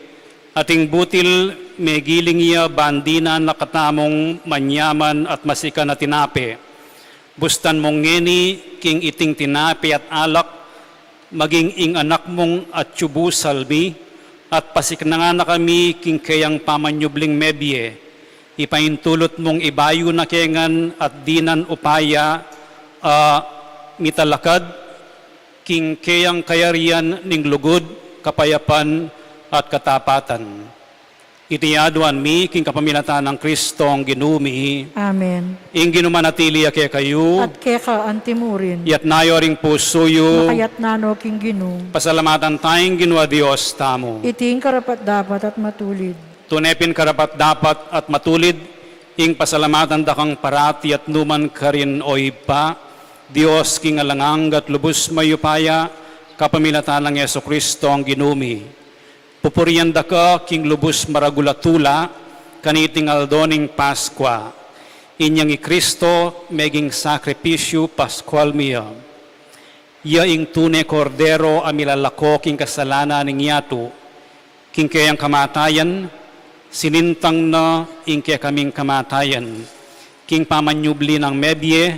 at ing butil megiling ya ban dinan na katamung manyaman at masikan a tinape. Bustan mung ngeni king iting tinape at alak, maging ing anak mung atyu busal mi, at pasiknangan na kami king keyang pamanyubling mebie. Ipaintulut mung ibayu na kengan at dinan upaya a mitalakad king keyang kayarian ning lugud, kapayapan, at katapatan. Iti aduan mi king kapamilatan nang Kristong Ginu mi. Amen. Ing Ginu manatili ya kekayu. At keka antimurin. Iyatas yu ring pusu yu. Makayatas no king Ginu. Pasalamatan taya ing Ginu a Dios tamu. Iti ing karapat-dapat at matulid. Tune pin karapat-dapat at matulid ing pasalamatan da kang parati at nukarin man, O Ibpa, Dios king alang angga at lubus mayupaya, kapamilatan nang Jesucristo a Ginu mi. Pupurian da ka king lubus maragul a tula, kaniting aldo ning Paskua. Inyang i Kristo meging sakripisyu Paskual mi ya. Iya ing tune Kordero a milalako king kasalanan ning yatu. King keyang kamatayan, sinintang na ing kekaming kamatayan. King pamanyubli nang mebie,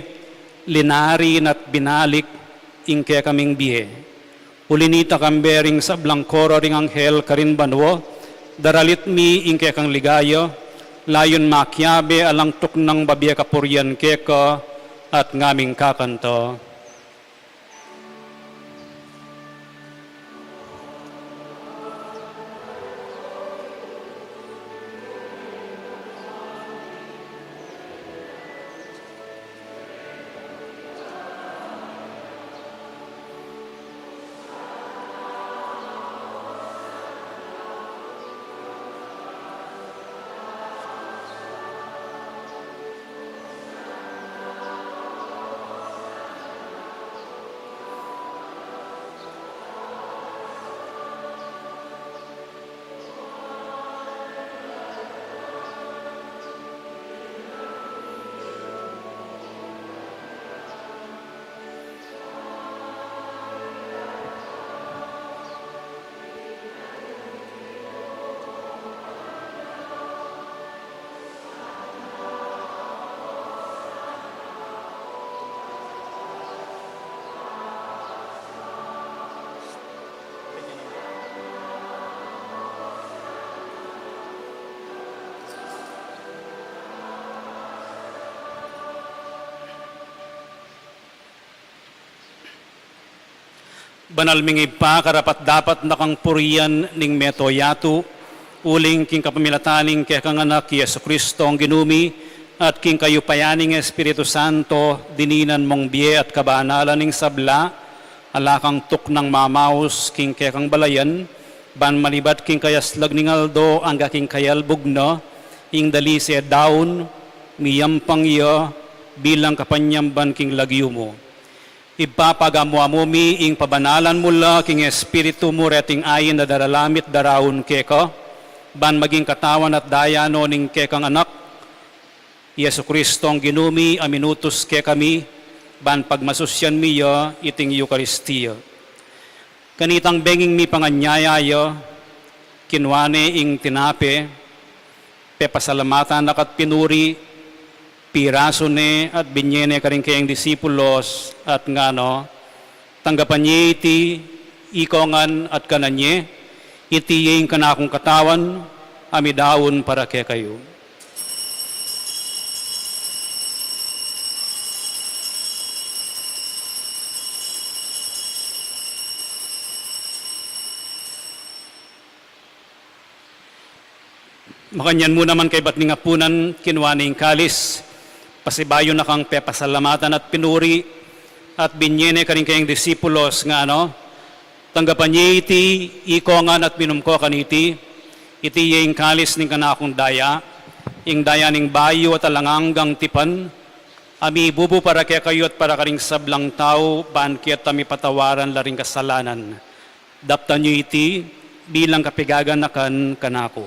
linari na't binalik ing kekaming bie. Uli na nita, kambe ring sablang koro ring anghel karin banua, daralit mi ing kekang ligaya, layun makiabe alang tuknang babie kapurian keka at ngaming kakanta. Banal ming Ibpa, karapat-dapat na kang purian ning mabilug a yatu, uling king kapamilatan ning kekang Anak, i Jesucristo a Ginu mi, at king kayupayan ning Espiritu Santo, dininan mung bie at kabanalan ing sabla, ala kang tuknang mamaus king kekang balayan, ban manibat king kayaslag ning aldo angga king kayalbug na, ing dalise daun, miyampang ya bilang kapanyamban king lagyu mu. Ibpa, pagamu-amu mi ing pabanalan mu la king Espiritu mu reting ain a daralamit daraun keka, ban maging katawan at daya no ning kekang Anak, i Jesucristo a Ginu mi, a minutus kekami, ban pagmasusyan mi ya iting Eukaristia. Kanitang benging mipanganyaya ya, kinua ne ing tinape, pepasalamatan na ka't pinuri, pirasu ne at binye ne karing kayang disipulos, at ngana, tanggapan ye iti ikongan at kanan ye, iti ing kanakung katawan, a midaun para kekayu. Makanyan mu naman kaybat ning apunan, kinua ne ing kalis, pasibayu na kang pepasalamatan at pinuri, at binye ne karing kayang disipulos, ngana, tanggapan ye iti ikongan at minum ko kaniti, Iti ya ing kalis ning kanakung daya, ing daya ning bayu at alang anggang tipan, a mibubu para kekayu at para karing sablang tau, ban keta mipatawaran la ring kasalanan. Daptan yu iti bilang kapigaganakan kanaku.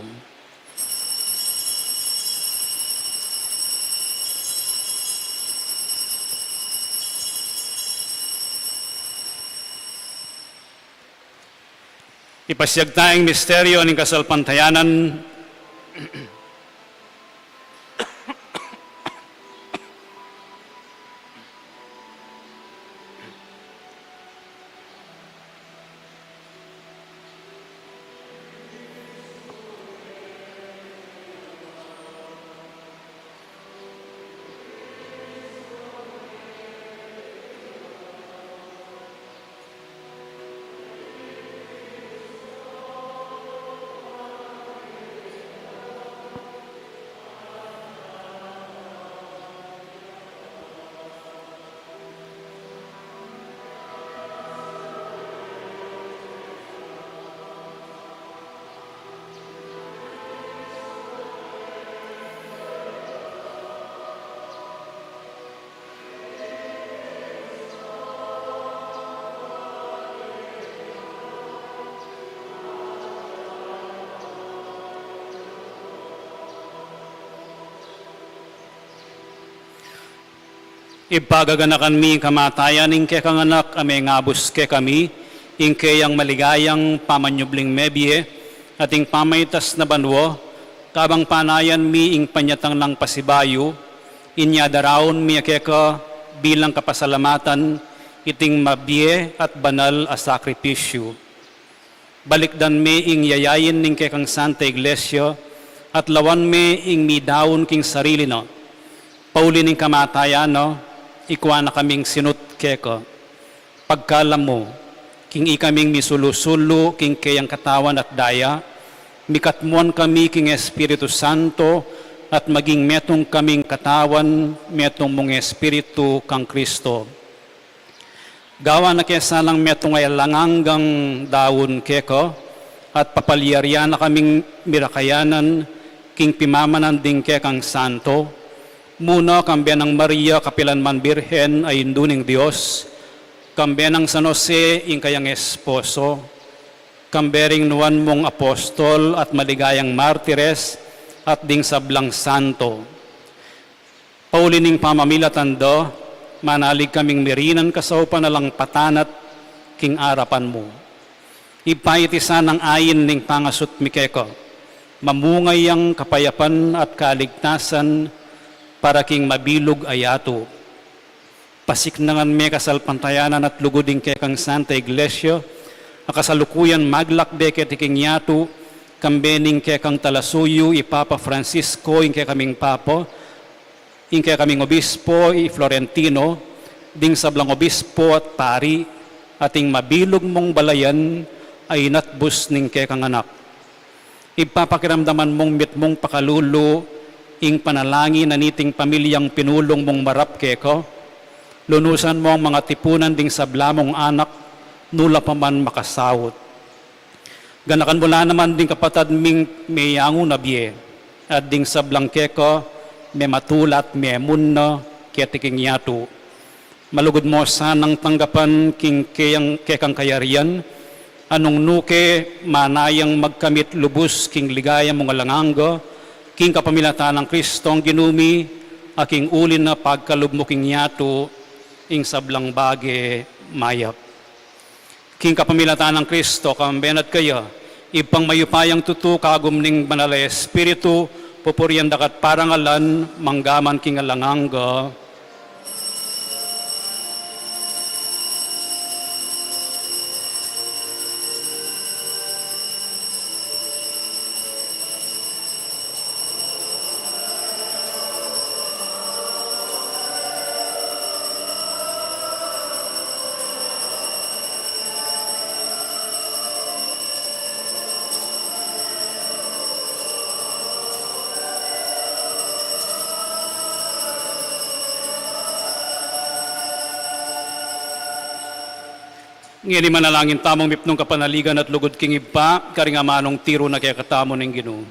Ipasiag ta ing misteryo ning kasalpantayanan. Ipagaganakan mi ing kamatayan ning kekang Anak a mengabus kekami, ing keyang maligayang pamanyubling mebie, at ing pamaitas na banua, kabang panayan mi ing panyatang nang pasibayu, inya daraun mi keka bilang kapasalamatan iting mabie at banal a sakripisyu. Balikdan me ing yayain ning kekang Santa Iglesia, at lawan me ing midaun king sarili na. Pauli ning kamatayan na, ikua na kaming sinut keka. Pagkalam mu, king ikaming misulu-sulu king keyang katawan at daya, mikatmuan kami king Espiritu Santo, at maging metung kaming katawan, metung mung Espiritu kang Kristo. Gawan na ke sanang metung a alang anggang daun keka, at papalyarian na kaming mirakayanan king pimamanan ding kekang santo, muna kambe nang Maria kapilan man Birhen a Indu ning Dios, kambe nang San Jose ing kayang esposo, kambe ring nuan mung apostol at maligayang martires, at ding sablang santo. Pauli ning pamamilatan da, manalig kaming mirinan kasaupan alang patanat king arapan mu. Ibpa, iti sanang ain ning pangasut mi keka, mamunga yang kapayapan at kaligtasan para king mabilug a yatu. Pasiknangan me kasalpantayanan at lugud ing kekang Santa Iglesia, a kasalukuyan maglakbe keti king yatu, kambe ning kekang talasuyu i Papa Francisco, ing kekaming Papa, ing kekaming obispo i Florentino, ding sablang obispo at pari, at ing mabilug mung balayan a inatbus ning kekang Anak. Ipapa, pakiramdaman mung mitmung pakalulu ing panalangin na niting pamilyang pinulung mung marap keka, lunusan mung mangatipunan ding sabla mung anak, nu la pa man makasaut. Ganakan mu la naman ding kapatad ming meyangu na bie, at ding sablang keka mematula at memunga keti king yatu. Malugud mu sanang tanggapan king keyang, kekang kayarian, a nung nu ke manayang magkamit lubus king ligaya mung alang angga, king kapamilatan nang Kristong Ginu mi, a king uli na pagkalub mu king yatu ing sablang bage mayap. King kapamilatan nang Kristo, kambe na at keya, Ibpang mayupayang tutu, kagum ning Banal a Espiritu, pupurian da ka at parangalan, mangga man king alang angga. Ngeni manalangin tamung mipnung kapanaligan at lugud king Ibpa, karing amanung tiru na kekatamu ning Ginu.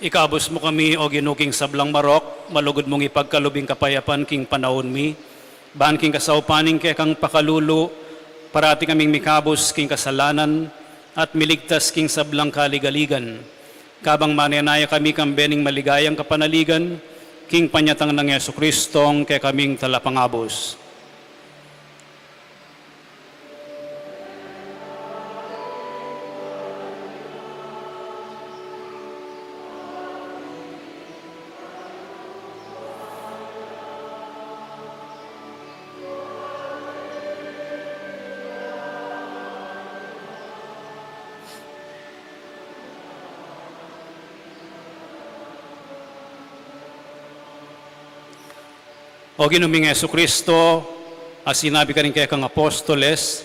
Ikabus mu kami, O Ginu, king sablang marok, malugud mung ipagkalub ing kapayapan king panaun mi, ban king kasaupan ning kekang pakalulu, parati kaming mikabus king kasalanan, at miligtas king sablang kaligaligan. Kabang manenaya kami kambe ning maligayang kapanaligan, king panyatang nang Jesucristo, ing kekaming Talapangabus. O Ginu ming Jesucristo, a sinabi karing kekang apostoles,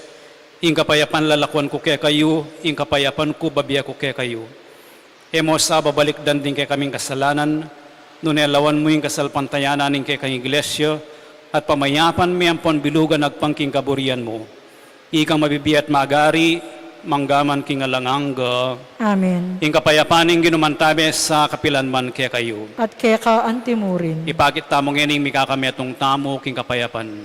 ing kapayapan lalakuan ku kekayu, ing kapayapan ku babie ku kekayu. E mu sa babalikdan ding kekaming kasalanan, nune lawan mu ing kasalpantayanan ning kekang Iglesia, at pamayapan me ampon bilugan agpang king kaburian mu. Ikang mabibie at magari, mangga man king alang angga. Amen. Ing kapayapan ning Ginu mantabe sa kapilan man kekayu. At keka antimurin. Ipakit tamu ngeni ing mikakametung tamu king kapayapan.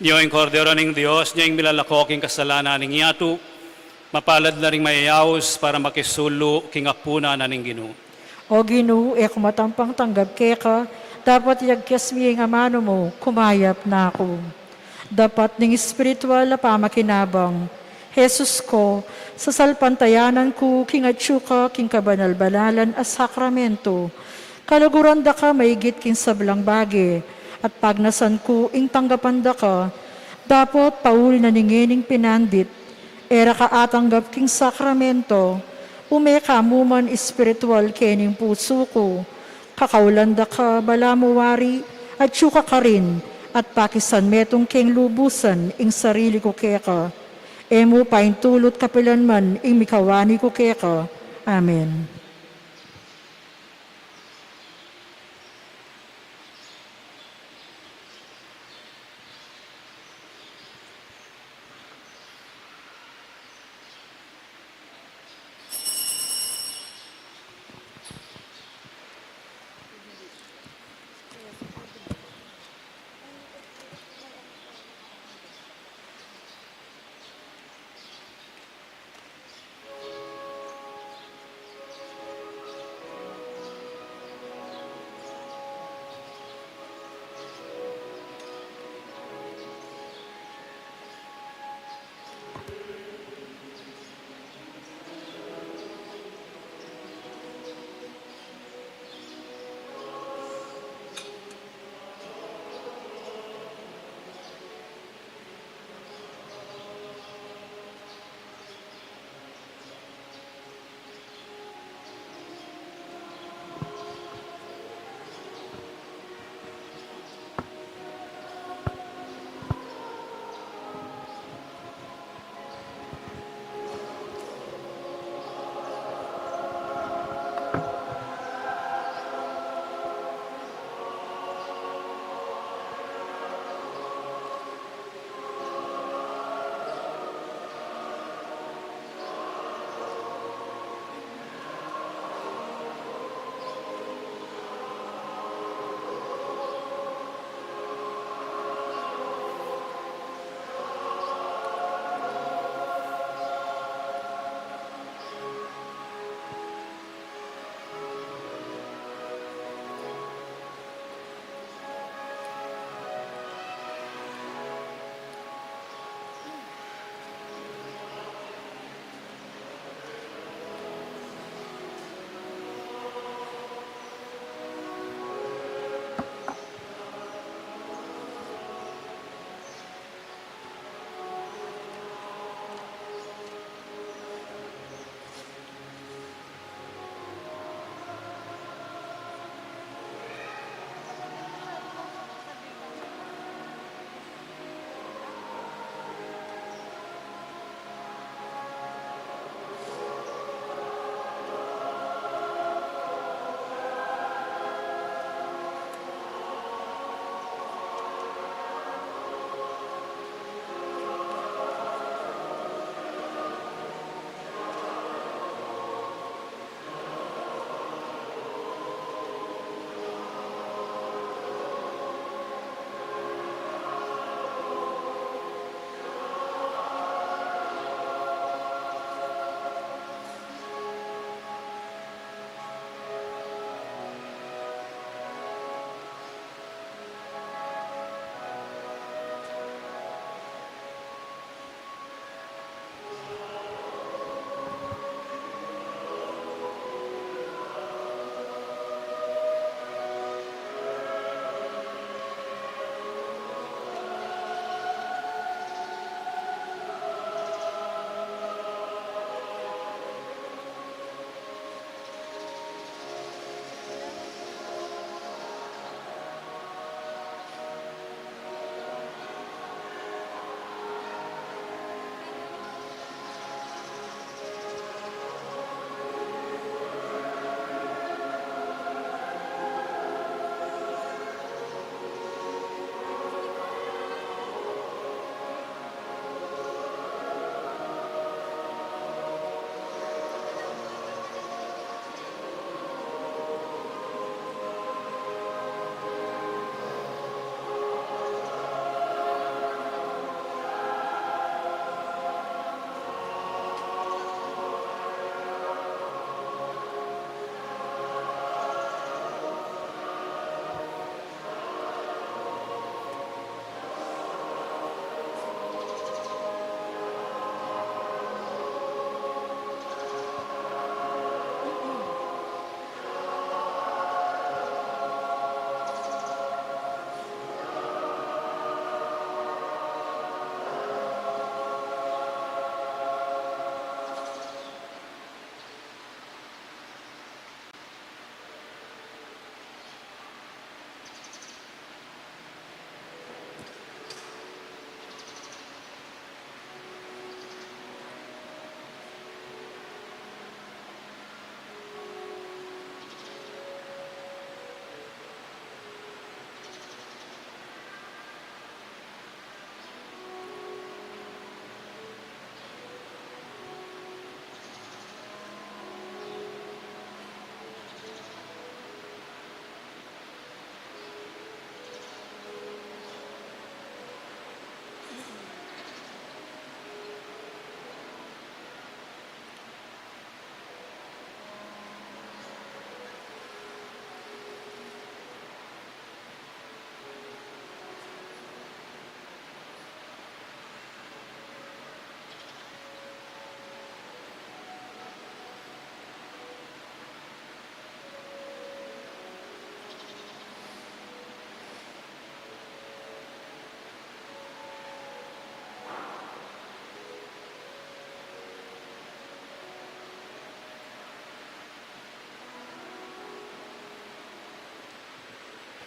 Nyo ing Kordero ning Dios, nyo ing milalako king kasalanan ning yatu, mapalad la ring mayayaus para makisulu king apunan na ning Ginu. O Ginu, e ku matampang tanggap keka, dapat yagkas mi ing amanu mu, kumayap na ku. Dapat ning espiritual a pamakinabang. Jesus ko, sasalpantayanan ku king atyu ka king kabanal-banalan a sakramento. Kaluguran da ka maigit king sablang bage, at pagnasan ku ing tanggapan da ka, Dapot pauli na ning ngening pinandit, e ra ka atanggap king sakramento, ume ka mu man espiritual kening pusu ku, kakaulan da ka balamu wari, atyu ka karin, at pakisan metung keng lubusan ing sarili ku keka. E mu paintulut kapilan man ing mikawani ku keka. Amen.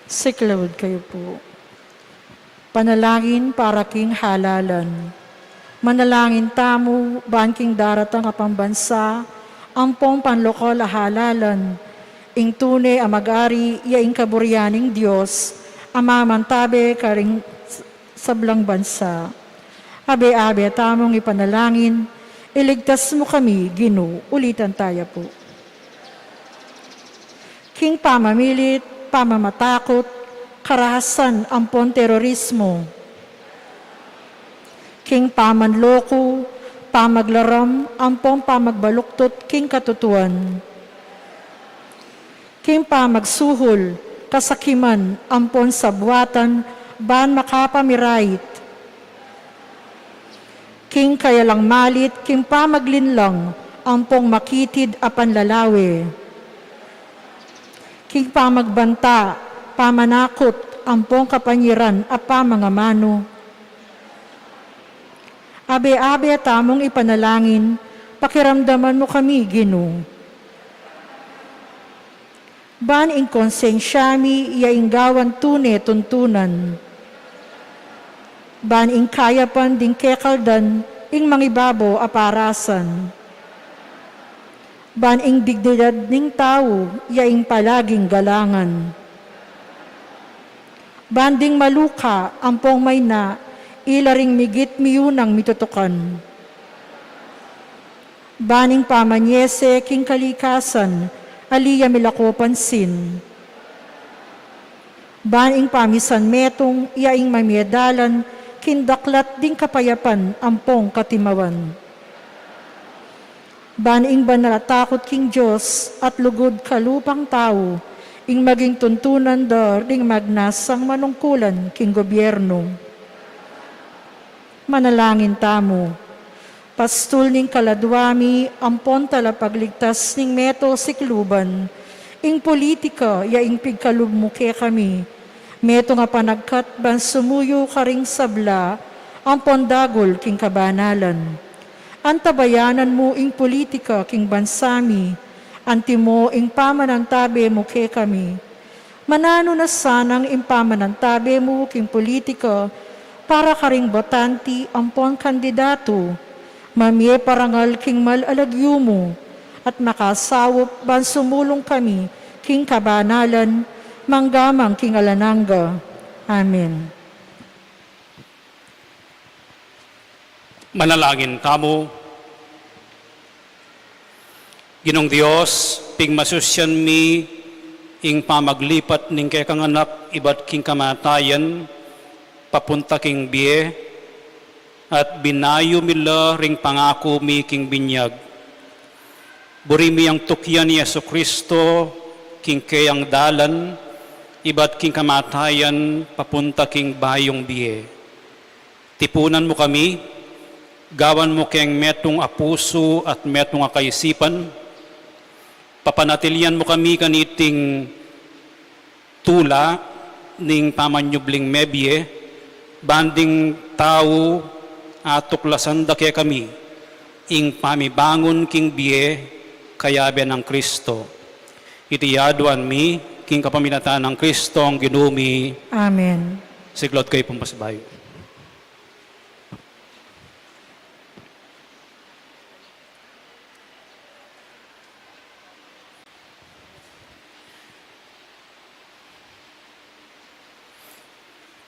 Siklaud kayu pu. Panalangin para king halalan. Manalangin tamu ban king daratang a pambansa ampong panlokal a halalan, ing tune a mag-ari ya ing kaburian ning Dios a mamantabe karing sablang bansa. Abe-abe tamung ipanalangin, iligtas mu kami, Ginu. Ulitan taya pu. King pamamilit, pamamatakut, karahasan ampon terorismo. King pamanloku, pamaglaram ampon pamagbaluktut king katutuan. King pamagsuhul, kasakiman ampon sabuatan ban makapamirait. King kayalang malit, king pamaglinlang ampong makitid a panlalawe. King pamagbanta, pamanakut ampong kapanyiran a pamangamanu. Abe-abe tamung ipanalangin, pakiramdaman mu kami, Ginu. Ban ing konsensya mi ya ing gawan tune tuntunan. Ban ing kayapan ding kekaldan ing mangibabo a parasan. Ban ing dignidad ning tau ya ing palaging galangan. Ban ding maluka ampong mayna ila ring migit miyunang mitutukan. Ban ing pamanyese king kalikasan, ali ya milako pansin. Ban ing pamisan metung ya ing mamie dalan king daklat ding kapayapan ampong katimawan. Ban ing banal a takut king Dios at lugud kalupang tau, ing maging tuntunan da ring magnasang manungkulan king gobyernu. Manalangin tamu. Pastul ning kaladua mi, ampon talapagligtas ning meto sikluban, ing politika ya ing pigkalub mu kekami, metung a panagkat ban sumuyu karing sabla ampon dagul king kabanalan. Antabayanan mu ing politika king bansa mi, antimo ing pamanantabe mu kekami. Mananu na sanang ing pamanantabe mu king politika para karing botanti ampon kandidatu, mamie parangal king mal a lagyu mu, at makasaup ban sumulung kami king kabanalan, mangga man king alang angga. Amen. Manalangin tamu. Ginung Dios, pigmasusyan mi ing pamaglipat ning kekang anak ibat king kamatayan papunta king bie, at binayu mi la ring pangaku mi king binyag. Buri mi yang tukyan i Jesucristo king keyang dalan ibat king kamatayan papunta king bayung bie. Tipunan mu kami, gawan mu keng metung a pusu at metung a kaisipan, papanatilian mu kami kaniting tula ning pamanyubling mebie, ban ding tau atuklasan da kekami ing pamibangun king bie kayabe nang Cristo. Iti aduan mi king kapamilatan nang Cristong Ginu mi. Amen. Siklaud kayu pung pasibayu.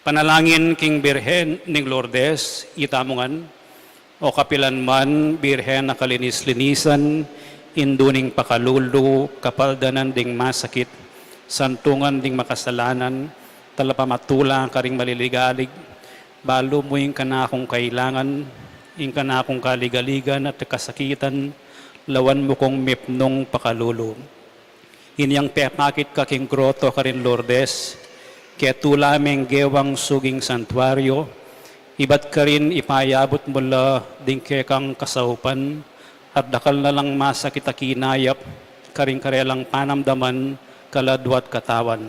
Panalangin king Birhen ning Lourdes, itamu ngan. O kapilan man, Birhen a kalinis-linisan, indu ning pakalulu, kapaldanan ding masakit, santungan ding makasalanan, talapamatula karing maliligalig, balu mu ing kanakung kailangan, ing kanakung kaligaligan at kasakitan, lawan mu kung mipnung pakalulu. Inyang pepakit ka king groto karin Lourdes, ketula meng gewang suging santuario, ibat karin ipayabut mu la ding kekang kasaupan, at dakal na lang masakit a kinayap karing karelang panamdaman, kaladua't katawan.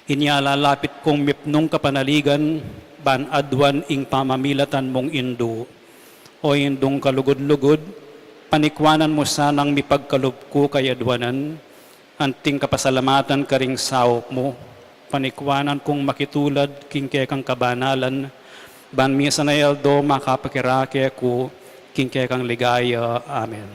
Inya lalapit kung mipnung kapanaligan, ban aduan ing pamamilatan mung indu. O Indung kalugud-lugud, panikwanan mu sanang mipagkalub ku kayaduanan, anting kapasalamatan karing saup mu. panikwanan kung makitulad king kekang kabanalan, ban misan a aldo makapakirake ku king kekang ligaya. Amen.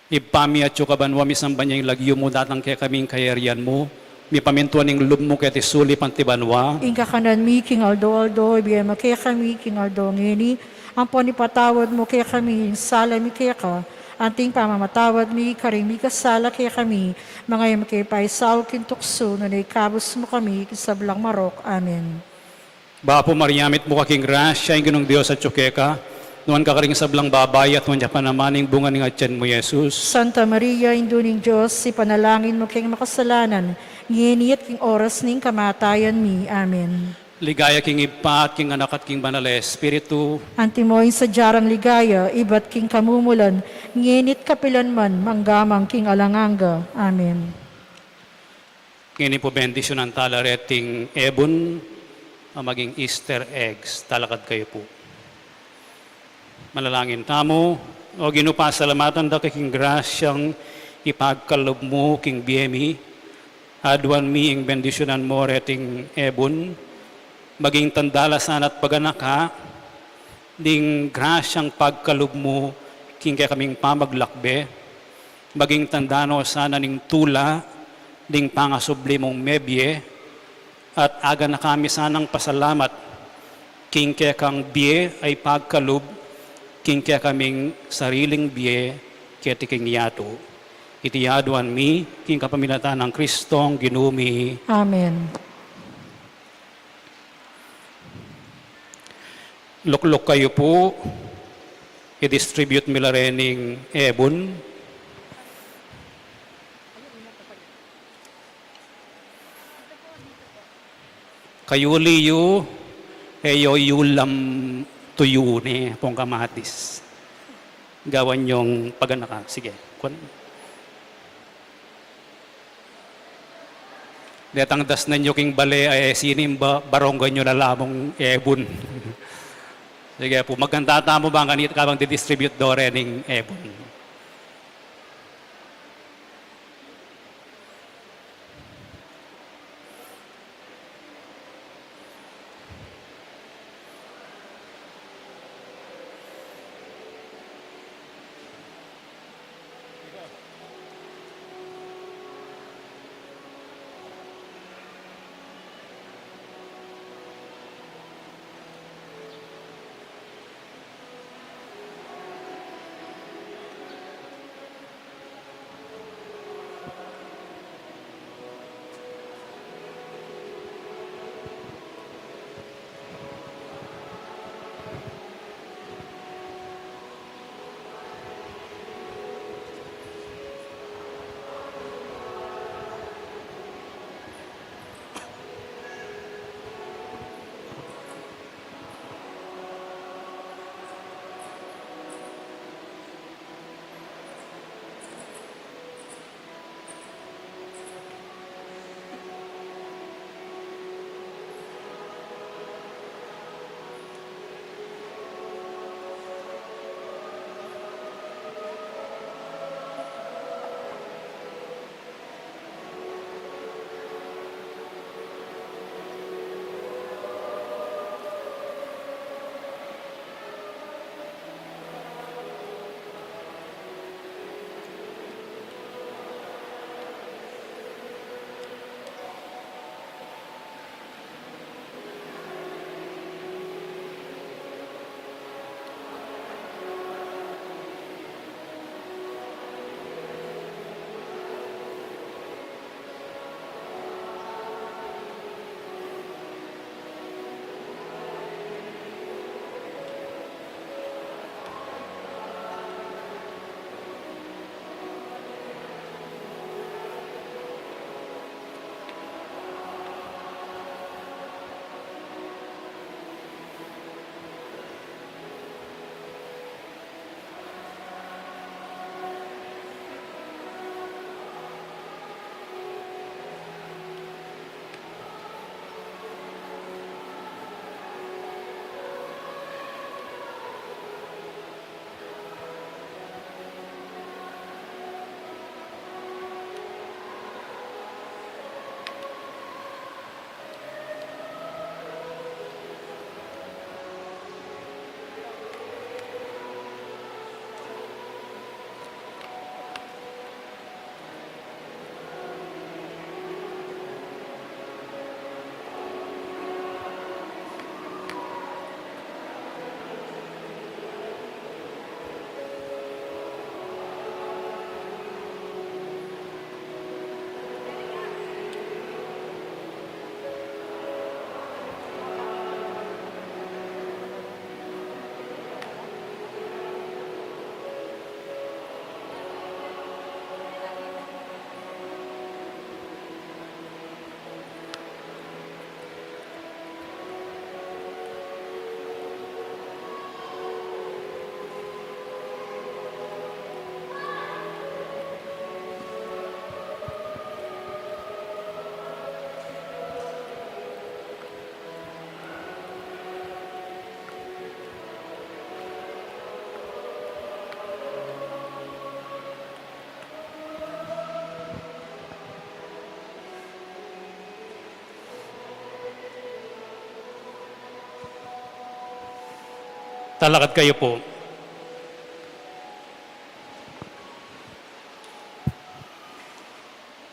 Ibpa mi atsu ka banua, misamban ya ing lagyu mu, datang kekami ing kayarian mu, mipamintuan ing lub mu keti sulip anti banua. Ing kakanan mi king aldo-aldo ibie mu kekami king aldo ngeni, ampon ipatawad mu kekami ing sala mi keka, anti ing pamamatawad mi karing mikasala kekami, manga e mu ke paisaul king tuksu, nune ikabus mu kami king sablang marok. Amen. Bapu Maria, mitmu ka king grasya, ing Ginung Dios atsu keka, nuan ka karing sablang babai, at nuan ya pa naman ing bunga ning atian mu, Jesus. Santa Maria, Indu ning Dios, ipanalangin mu keng makasalanan, ngeni at king oras ning kamatayan mi. Amen. Ligaya king Ibpa, at king Anak, at king Banal a Espiritu. Antimo ing sadya rang ligaya, ibat king kamumulan, ngeni at kapilan man, mangga man king alang angga. Amen. Ngeni pu bendisyunan tala reting ebun a maging Easter eggs. Talakad kayu pu. Manalangin tamu. O Ginu, pasalamatan da ka king grasyang ipagkalub mu king bie mi. Aduan mi ing bendisyunan mu reting ebun, maging tanda la sana at paganaka ning grasyang pagkalub mu king kekaming pamaglakbe, maging tanda no sana ning tula ning pangasubli mung mebie, at aganaka mi sanang pasalamat king kekang bie a ipagkalub king kekaming sariling bie keti king yatu. Iti aduan mi king kapamilatan nang Kristong Ginu mi. Amen. Lukluk kayu pu, i-distribute mi la rening ebun. Kayuli yu, e yu yulam tuyu ne, pung kamatis. Gawan yung paganaka. Sige. Kun- Detang dasnan yu king bale, e, sinimba, baronggan yu na la mung ebun. Sige pu, magkanta tamu bang kanita kabang di-distribute do rening ebun. Talakad kayu pu.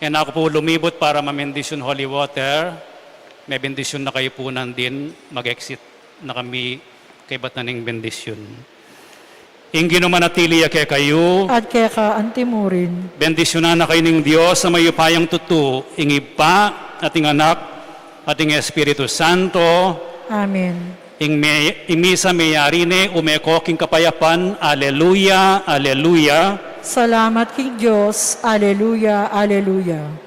Kailangan ku pu lumibut para mabendisyun holy water. Mabendisyun na kayu pu nandin, mag-exit na kami kaybat na ning bendisyun. Ing Ginu manatili ya kekayu. At keka antimurin. Bendisyunan na kayu ning Dios a mayupayang tutu, ing Ibpa, at ing Anak, at ing Espiritu Santo. Amen. Ing me-, ing misa meyari ne, ume ko king kapayapan. Aleluya, aleluya. Salamat king Dios. Aleluya, aleluya.